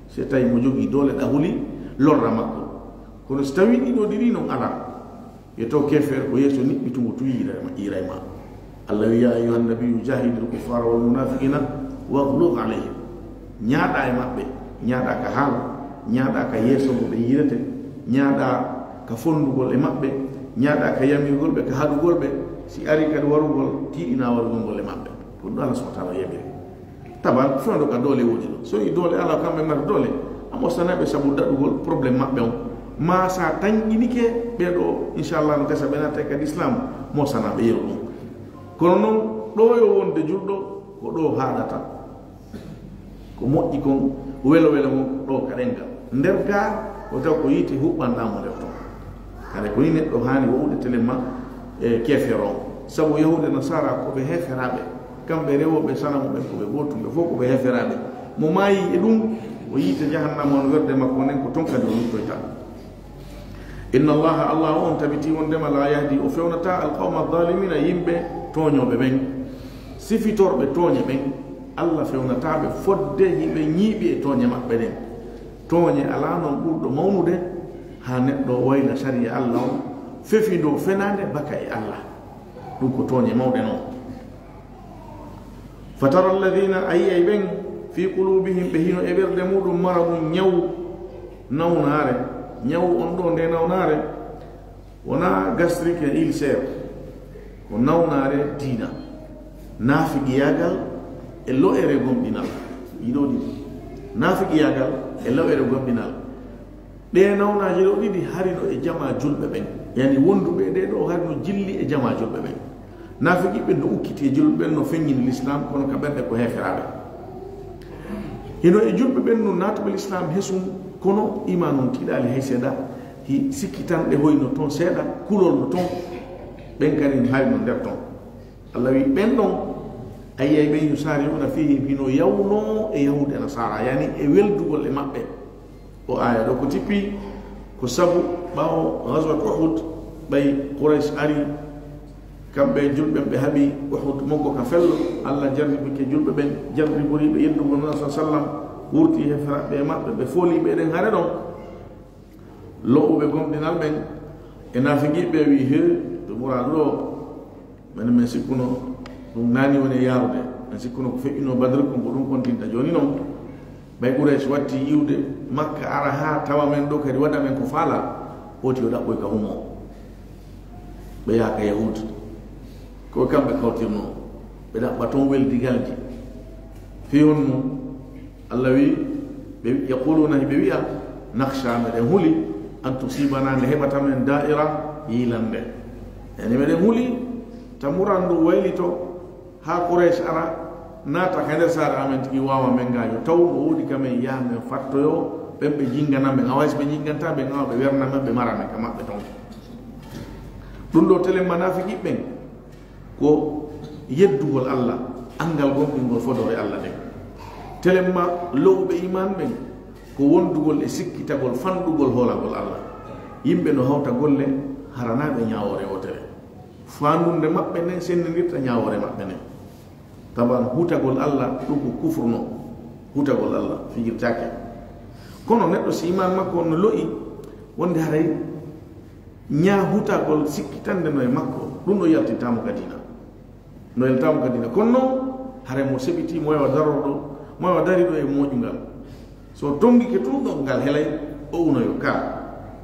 Si tawii mo jogii doole ɗa huli lorra makko. Kono si tawii ɗiɗo ɗiɗi noon alaa, yo taw keefeero ko yeeso niɓɓitungo tun yiiray ma, yiiray ma. Allah wi, "Ya ayyuhan nabiyyu jahidil kuffara wal munafiqina waghluz alayhim." Ñaaɗaa e maɓɓe, ñaaɗaa ka haala, ñaaɗaa ka yeeso ngo ɓe yiirete, ñaaɗaa ka fondugol e maɓɓe, ñaaɗaa ka yamirgol ɓe, ka haɗugol ɓe, si ari kadi warugol, tiiɗinaa warugol ngol e maɓɓe. Ko ɗum Allah subhanahu wa ta'ala yamiri. Taban, fewndo ka doole woodi ɗo. So i doole alaa, kamɓe mari doole. A mosanay ɓe sabu daɗugol problème maɓɓe on. Ma sa tanƴinike ɓee ɗo, inchallah, no gasa ɓe naatay kadi Islam, mosana ɓe yeru ɗum. Kono noon, ɗo yo wonde julɗo, ko ɗo haaɗata. Ko moƴƴi kon, welo welo ngon, ɗo ka ɗengal. Nder gaa, ko taw ko yiite huɓɓanɗaa mo nder ton. Hade ko ni neɗɗo haani wowde telen ma e keefeero on. Sabu Yahuude Nasaara ko ɓe heeferaaɓe. Kamɓe rewooɓe sanamu ɓen ko ɓe gootum, ɓe fof ko ɓe heeferaaɓe. Mo maayi e ɗum, o yiite jahannama on werde makko nden ko ton kadi o luttoyta. Inna Allaha, Allah on tabiti wondema la yahdi, o fewnata al qawma zalimina, yimɓe tooñooɓe ɓen. Sifitorɓe tooñe ɓen, Allah fewnata ɓe fodde yimɓe ñiiɓi e tooñe maɓɓe ɗen. Tooñe alaa noon ɓurɗo mawnude haa neɗɗo wayla sariya Allah on, fefindo fenaande baka e Allah. Ɗum ko tooñe mawɗe noon. Fatara alladina, a yi'ay ɓen, fi qulubihim, ɓe hino e ɓerɗe muɗum, maradun, ñaw, nawnaare. Ñaw on ɗo, nde nawnaare, wonaa gastrique e ulcère, ko nawnaare diina. Naafiqiyaagal e lo'ere gomɗinal. Ɗiɗo ɗiɗi. Naafiqiyaagal e lo'ere gomɗinal. Ɗee nawnaaje ɗo ɗiɗi harino e jamaa julɓe ɓen. Yani wonduɓe e ɗee ɗo harino jilli e jamaa julɓe ɓen. Naafiqiiɓe no ukkiti e julɓe ɓen, no feññini lislaam, kono ka ɓerɗe ko heeferaaɓe. Hino e julɓe ɓen no naatuɓe lislaam hesum, kono imaan on tiiɗaali hay seeɗa. Hi sikkitanɗe hoyno toon seeɗa, kulol no toon, ɓen kadi no harino nder toon. Allah wi ɓen ɗon, a yi'ay ɓen, yusari'una fihim, hino yawnoo e yahuud e nasaara, yani e weldugol e maɓɓe. O aaya ɗo ko tippi, ko sabu ɓaawo Ghazwat Uhud, ɓay Quraysh ari, kamɓe julɓe ɓe haɓi Uhud moggo ka fello, Allah jarribike julɓe ɓen, jarriboriiɓe yeddugol Nabi sallallahu alaihi wasallam, wurti heferaaɓe e maɓɓe, ɓe fooli ɓe ɗen hare ɗon. Lo'uɓe gomɗinal ɓen e naafiqiiɓe ɓe wi, he, to muraadu ɗo, men, men sikkuno ɗum naani woni e yaarude. Men sikkuno ko feƴƴunoo Badr kon, ko ɗum kontinta. Jooni non, ɓay Quraysh watti iwde Makka, ara haa tawa men ɗo kadi, waɗa men ko faalaa, woti o ɗaɓɓoy ka humoo. Ɓe yaha ka Yahuud. Ko kamɓe kawtirnoo. Ɓe ɗaɓɓa toon weldigalji. Fii honno? Allah wi, ɓe, yaquluna, hiɓe wi'a, nakhsha, meɗen huli, an tusibana, nde heɓata men da'ira, yiilande. Yani meɗen huli, ta muran ndu waylito, haa Quraysh ara, naata ka nder saare amen tigi, waawa men ngaayo. Taw no woodi ka men, yaha men fattoyo, ɓen ɓe jingana men. Awa si ɓe jinganta ɓe, awa ɓe werna men, ɓe mara men ka maɓɓe ton. Ɗum ɗo telen ma naafiqiiɓe ɓen. Ko yeddugol Allah, anngal gomɗingol fodoore Allah nden. Telen ma lo'uɓe imaan ɓen, ko wondugol e sikkitagol, fanɗugol hoolagol Allah. Yimɓe no hawta golle, haranaaɓe ñaawoore wootere. Faandunde maɓɓe nden senndindirta ñaawoore maɓɓe nden. Taban hutagol Allah, ɗum ko kufru non. Hutagol Allah fijirtaake. Kono neɗɗo si imaan makko on no lo'i, wonde haray ñaa hutagol sikkitande no e makko, ɗum ɗo yaltintaamo ka diina. No yaltintaamo ka diina. Kono non, haray mo seɓitii, mo wawa darorɗo, mo wawa dariɗo e moƴƴungal. So tongike tun ɗon, ngal helay o unoyo ka.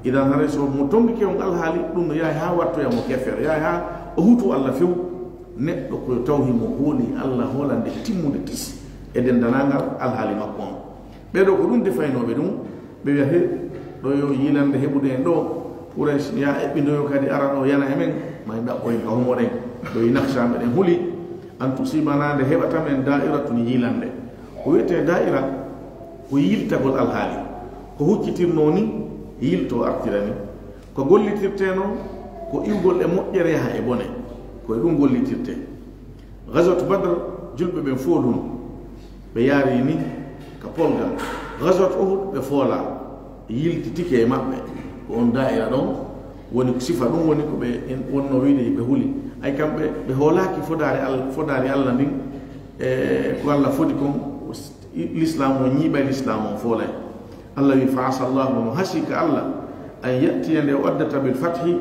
Idan haray so mo tongike on alhaali, ɗum no yahay haa wattoya mo kefeero, yahay haa o hutu Allah few. Neɗɗo ko taw himo hooli Allah hoolande timmunde tis e dendanangal alhaali makko on. Ɓee ɗoo ko ɗum defaynooɓe ɗum, ɓe wi'a, he, ɗo yo yiilande heɓude en ɗoo, Quraysh ya eɓɓindoyo kadi ara ɗo yana e men, ma en ɗaɓɓoyen ka humoɗen. Ɗo e nakhsha meɗen huli, an tusibana, nde heɓata men da'iratun, yiilande. Ko wi'etee da'ira, ko yiiltagol alhaali. Ko huccitirnoo ni, yiilto artira ni. Ko gollitirtee non, ko iwgol e moƴƴere yaha e bone. Ko e ɗum gollitirtee. Ghazwat Badr, julɓe ɓen foolun. Ɓe yaari ni ka polgal. Ghazwat Uhud, ɓe foolaa. Yiltitike e maɓɓe. Ko on daa'ira ɗon woni, sifa ɗum woni ko ɓe en wonno wiide ɓe huli. Ay kamɓe, ɓe hoolaaki fodaari Al-, fodaari Allah ndin, e ko Allah fodi kon, Lislaam o ñiiɓay, Lislaam o foolay. Allah wi, fa asa Allahu, no hasi ka Allah, an ya'tiya, nde o addata, bil fathi,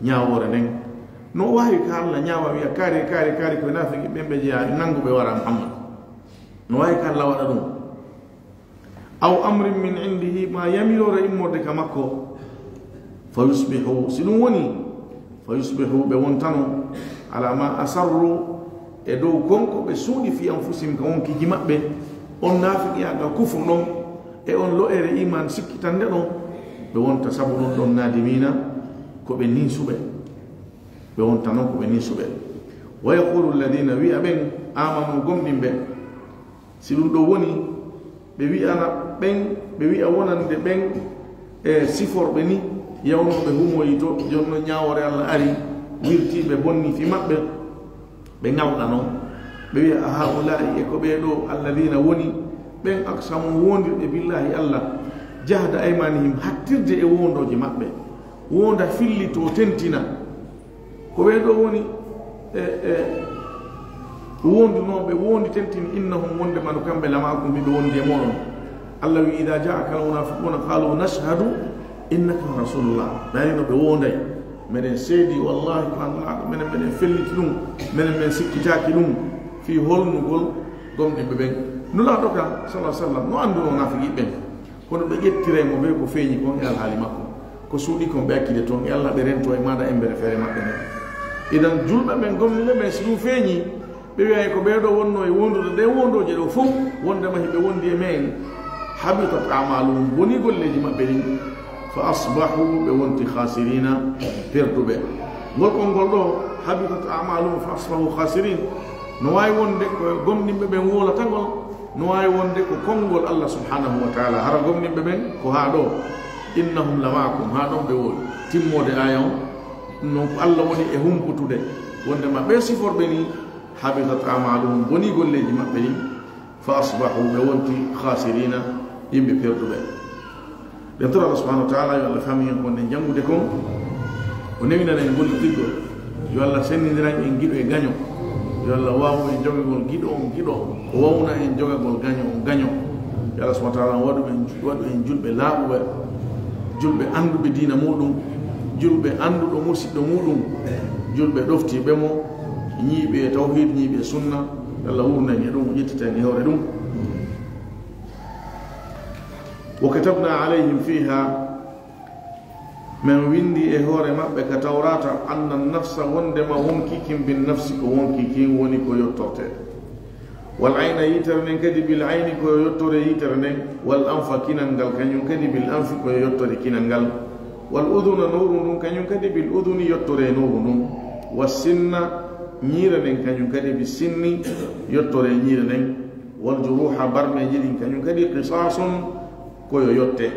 ñaawoore nden. No waawi ka Allah ñaawa, wi'a, kaari, kaari, kaari, koye naafiqi ɓen ɓe jeyaa, nanngu ɓe wara Muhammad. No waawi ka Allah waɗa ɗum. Aw amrin min indihi, ma yamiroore immorde ka makko. Fa yusbihu, si ɗum woni, fa yusbihu, ɓe wontano, ala ma asarru, e dow kon ko ɓe suuɗi, fi anfusihim, ka wonkiji maɓɓe, on naafiqiyaagal kufru ɗon, e on lo'ere iman sikkitande ɗon, ɓe wonta sabu ɗon ɗon nadimina, ko ɓe ninsuɓe, ɓe wonta non ko ɓe ninsuɓe. Wa yaqulu alladina, wi'a ɓen, amanu, gomɗinɓe, si ɗum ɗo woni, ɓe wi'ana ɓen, ɓe wi'a wonande ɓen e siforɓe ni, yawnooɓe humoyi to, jonno ñaawoore Allah ari, wirtii ɓe, bonni fi maɓɓe, ɓe ŋalɗa non. Ɓe wi'a, a haulaa'i, e ko ɓee ɗo, alladina woni, ɓen aqsamu wondirɓe billahi Allah, jahda aymanihim, hattirde e wondooje maɓɓe, wonda fillitoo tentina. Ko ɓee ɗo woni, e, e, wondunooɓe, wondi tentini, innahum, wonde manu kamɓe, lamaakum, hiɓe wondi e mooɗon. Allah wi, "Ida jaaka al munafiquna qalu nashhadu innaka la rasulullah." Dari no ɓe wonday. Meɗen seedi wallahi ko an Nulaaɗo, menen meɗen felliti ɗum, menen men sikkitaaki ɗum fii holnugol gomɗinɓe ɓen. Nulaaɗo kan, sallallahu alaihi wasallam, no annduno naafiqi ɓen. Kono ɓe ƴettiray mo bee ko feeñi kon e alhaali makko. Ko suuɗi kon ɓe accide ton e Allah, ɓe rento e maada embere feere maɓɓe nden. Idan julɓe men gomɗinɓe ɓen, si ɗum feeñi, ɓe wi'ay ko ɓee ɗoo wonnoo e wondude ɗee wondooje ɗoo fow, wondema hiɓe wondi e men. Habitat a'maluhum, bonii golleeji maɓɓe ɗin. Fa asbahu, ɓe wonti khasirina, perduɓe. Ngol konngol ɗoo, habitat a'maluhum fa asbahu khasirin, no waawi wonde ko gomɗinɓe ɓen wowlata ngol, no waawi wonde ko konngol Allah subhanahu wa ta'ala. Hara gomɗinɓe ɓen ko haa ɗoo, innahum la ma'akum, haa ɗon ɓe wowi. Timmoode aaya on, non ko Allah woni e humputude, wondema ɓee siforɓe nii, habitat a'maluhum, bonii golleeji maɓɓe ɗin, fa asbahu, ɓe wonti khasirina, yimɓe perduɓe. Ɗen tora Allah subhanahu wa ta'ala, yo Allah fami en ko nden janngude kon, o newinana en gollitirgol. Yo Allah senndindiran en giɗo e gaño. Yo Allah waawu en jogagol giɗo on giɗo, o wawna en jogagol gaño on gaño. Yo Allah subhanahu wa ta'ala waɗu en, waɗu en julɓe laaɓuɓe, julɓe annduɓe diina muɗum, julɓe annduɗo musiɗɗo muɗum, julɓe ɗoftiiɓe mo, ñiiɓe e tawhid, ñiiɓe e sunna. Yo Allah wurna en e ɗum, o ƴettita en e hoore ɗum. Wa katabna alayhim fiha, men windi e hoore maɓɓe ka Tawrata, anna nafsa, wondema wonkii kin, bin nafsi, ko wonkii kin woni ko yottorte. Wal ayna, yitere nden kadi, bil ayni, ko yo yottore yitere nden. Wal anfa, kinal ngal, kañum kadi, bil anfi, ko yo yottore kinal ngal. Wal udhuna, nowru ndun, kañum kadi, bil udhuni, yottore nowru ndun. Was sinna, ñiire nden, kañum kadi, bis sinni, yottore ñiire nden. Wal juruha, barmeeji ɗin, kañum kadi, qisasun, ko yo yotte.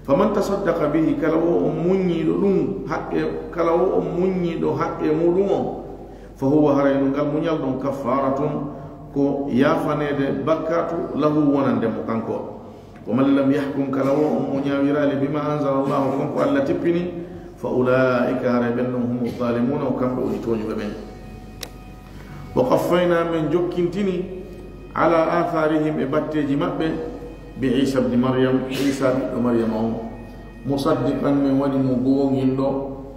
Faman tasaddaqa bihi, kala wo on muññiiɗo ɗum haqqe, kala wo on muññiiɗo haqqe muɗum on, fa huwa, haray no ngal muñal ɗon, kaffaratun, ko yaafaneede bakkaatu, lahu, wonande mo kanko. Wa man lam yahkum, kala wo on mo ñaawiraali, bima anzala Allahu, kon ko Allah tippini, fa ulaa'ika, haray ɓen ɗon, humu zaalimuuna, ko kamɓe woni tooñuɓe ɓen. Wa qaffayna, men jokkintini, ala atharihim, e batteeji maɓɓe, bi Isa bni Maryam, Isa ɓiɗɗo Maryama on, musaddiqan, men waɗi mo goonginɗo,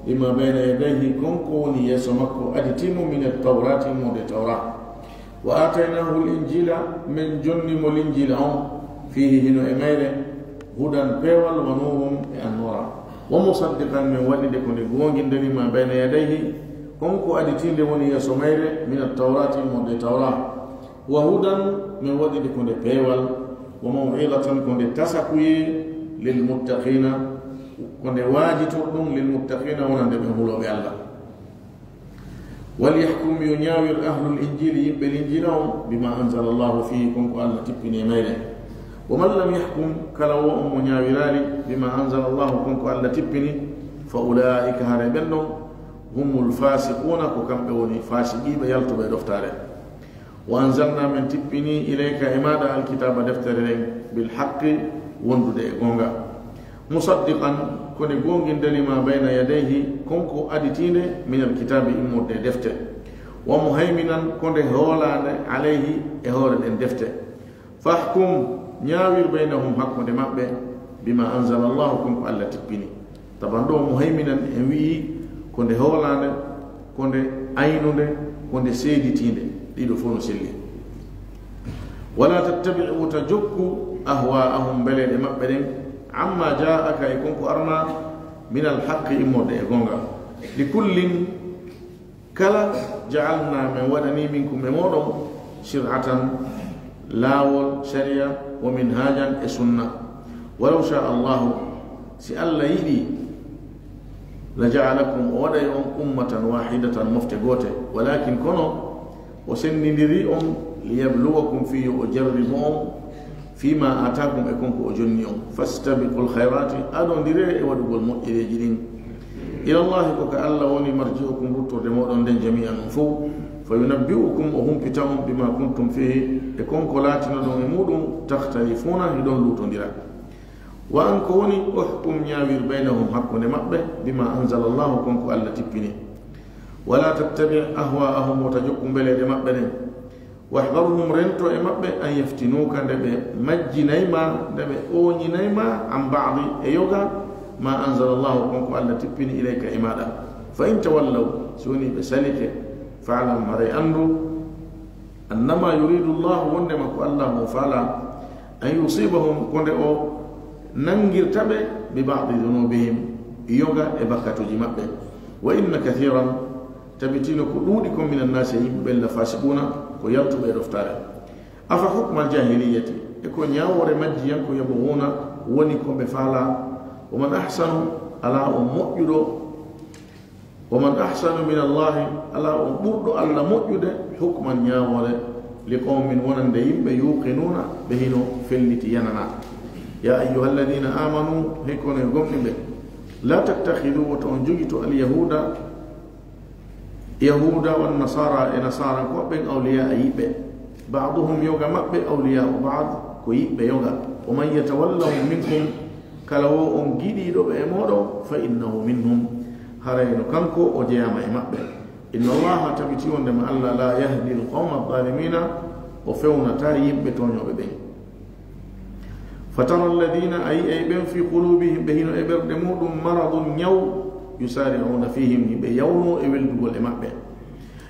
lima bayna yadayhi, kon ko woni yeeso makko, aditiimo, min at-tawrati, immorde Tawra. Wa ataynahu al-injila, men jonni mo Linjila on, fihi, hino e mayre, hudan, peewal, wa nurun, e annoora. Wa musaddiqan, men waɗi nde ko nde goonginde, lima bayna yadayhi, kon ko aditiinde woni yeeso mayre, min at-tawrati, immorde Tawra. Wa hudan, men waɗi nde ko nde peewal, wa maw'izatan, ko nde tasakuyee, lil muttaqina, ko nde waajitorɗum, lil muttaqina, wonande ɓen hulooɓe Allah. Wal yahkum, yo ñaawir, ahlul injili, yimɓe Linjila on, bima anzala Allahu fihi, kon ko Allah tippini e mayre. Wa man lam yahkum, kala wo on mo ñaawiraali, bima anzala Allahu, kon ko Allah tippini, fa ulaa'ika, hare ɓen ɗon, humul faasiquuna, ko kamɓe woni faasiqiiɓe yaltuɓe e ɗoftaare. Wa anzalna, men tippini, ilayka, e maaɗa, alkitaaba, deftere nden, bil haqqi, wondude e goonga. Musaddiqan, ko nde goonginde, lima bayna yadayhi, kon ko aditiinde, min alkitaabi, immorde e defte. Wa muhayminan, ko nde hoolaande, alayhi, e hoore ɗen defte. Fahkum, ñaawir, baynahum, hakkunde maɓɓe, bima anzala Allahu, kon ko Allah tippini. Taban ɗo muhayminan en wi'i ko nde hoolaande, ko nde aynunde, ko nde seeditiinde. Ɗiɗo fof no selli. Wala tattabi', wota jokku, ahwa'ahum, mbeleeɗe maɓɓe ɗen, amma ja'aka, e kon ko arma, min alhaqqi, immorde e goonga. Li kullin, kala, ja'alna, men waɗani, minkum, e mooɗon, shir'atan, laawol, shari'a, wa minhajan, e sunna. Walaw sha Allahu, si Allah yiɗi, la ja'alakum, o waɗay on, ummatan wahidatan, mofte goote. Walakin, kono, o senndindiri on, liyabluwakum, fii yo o jarribo on, fima atakum, e kon ko o jonni on. Fastabiqul khayrati, adondire e waɗugol moƴƴereeji ɗin. Ilallahi, ko ka Allah woni, marji'ukum, ruttorde mooɗon nden, jami'an, on fow. Fa yunabbi'ukum, o humpita on, bima kuntum fihi, e kon ko laatinoɗon e muɗum, takhtalifuna, hiɗon luutondira. Wa an, ko woni, uhkum, ñaawir, baynahum, hakkunde maɓɓe, bima anzala Allahu, kon ko Allah tippini. Wala tattabi' ahwa'ahum, wota jokku mbeleeɗe maɓɓe ɗen. Wahdharhum, rento e maɓɓe, an yaftinuka, nde ɓe majjinay ma, nde ɓe ooñinay ma, an ba'di, e yoga, ma anzala Allahu, kon ko Alla tippini, ilayka, e maaɗa. Fa in tawallaw, si woni ɓe salike, fa'lam, haray anndu, annama yuridu Allahu, wondema ko Alla mo faala, an yusibahum, ko nde o nangirta ɓe, bi ba'di dhunubihim, yoga e bakkatuuji maɓɓe. Wa inna kathiran, tabitino ko ɗuuɗi kon, minan naasi, e yimɓe ɓen, la fasiquna, ko yaltuɓe e ɗoftaare. Afa hukmal jahiliyati, e ko ñaawoore majjiyanko, yabghuna, woni ko ɓe faala. Wa man ahsanu, alaa o moƴƴuɗo, wa man ahsanu min Allahi, alaa o ɓurɗo Alla moƴƴude, hukman, ñaawoore, li qawmin, wonande yimɓe, yuqinuna, ɓe hino felliti yanana. Ya ayyuhalladhina amanu, hey ko onon gomɗinɓe, la tattakhidhu, woto on jogito, al yahuda, yahuda, wan nasara, e nasarankooɓe ɓen, awliya, yiɓɓe, ba'duhum, yoga maɓɓe, awliya'u ba'd, ko yiɓɓe yoga. Wa man yatawallahum minkum, kala wo on giɗiiɗo ɓe e mooɗon, fa innahu minhum, haray no kanko o jeyaama e maɓɓe. Inna Allaha, tabiti wondema Alla, la yahdi al qawma adh-dhalimina, o fewnataa yimɓe tooñooɓe ɓen. Fatara alladhina, a yi'ay ɓen, fi qulubihim, ɓe hino e ɓerɗe muɗum, maradun, ñaw, yusari'una fihim, hiɓe yawnoo e weldugol e maɓɓe.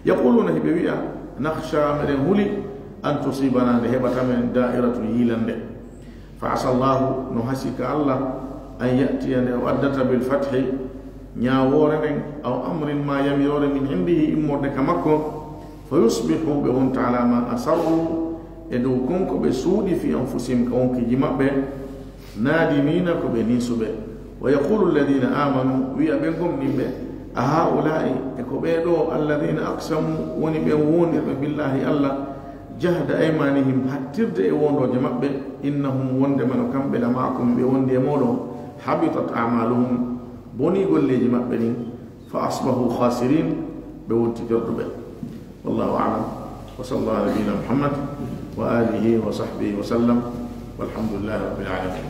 Yaquluna, hiɓe wi'a, nakhsha, meɗen huli, an tusibana, nde heɓata men, da'iratun, yiilande. Fa asa Allahu, no hasii ka Alla, an ya'tiya, nde o addata, bil fathi, ñaawoore nden, aw amrin, ma yamiroore, min indihi, immorde ka makko, fa yusbihu, ɓe wonta, ala ma asarru, e dow kon ko ɓe suuɗi, fi anfusihim, ka wonkiiji maɓɓe, nadimina, ko ɓe ninsuɓe. Wa yaqulu alladhina amanu, wi'a ɓen gomɗinɓe, a haula'i, e ko ɓee ɗoo, alladhina aqsamu, woni ɓen wondirɓe, billahi, Alla, jahda aymanihim, hattirde e wondooje maɓɓe, innahum, wondema no kamɓe, la ma'akum, ɓe wondi e mooɗon, habitat a'maluhum, bonii golleeji maɓɓe ɗin, fa asbahu khasirin, ɓe wonti perduɓe. Wallahu a'lam. Wa sallallahu ala nabiyyina Muhammad wa alihi wa sahbihi wa sallam. Walhamdulillahi rabbil alamin.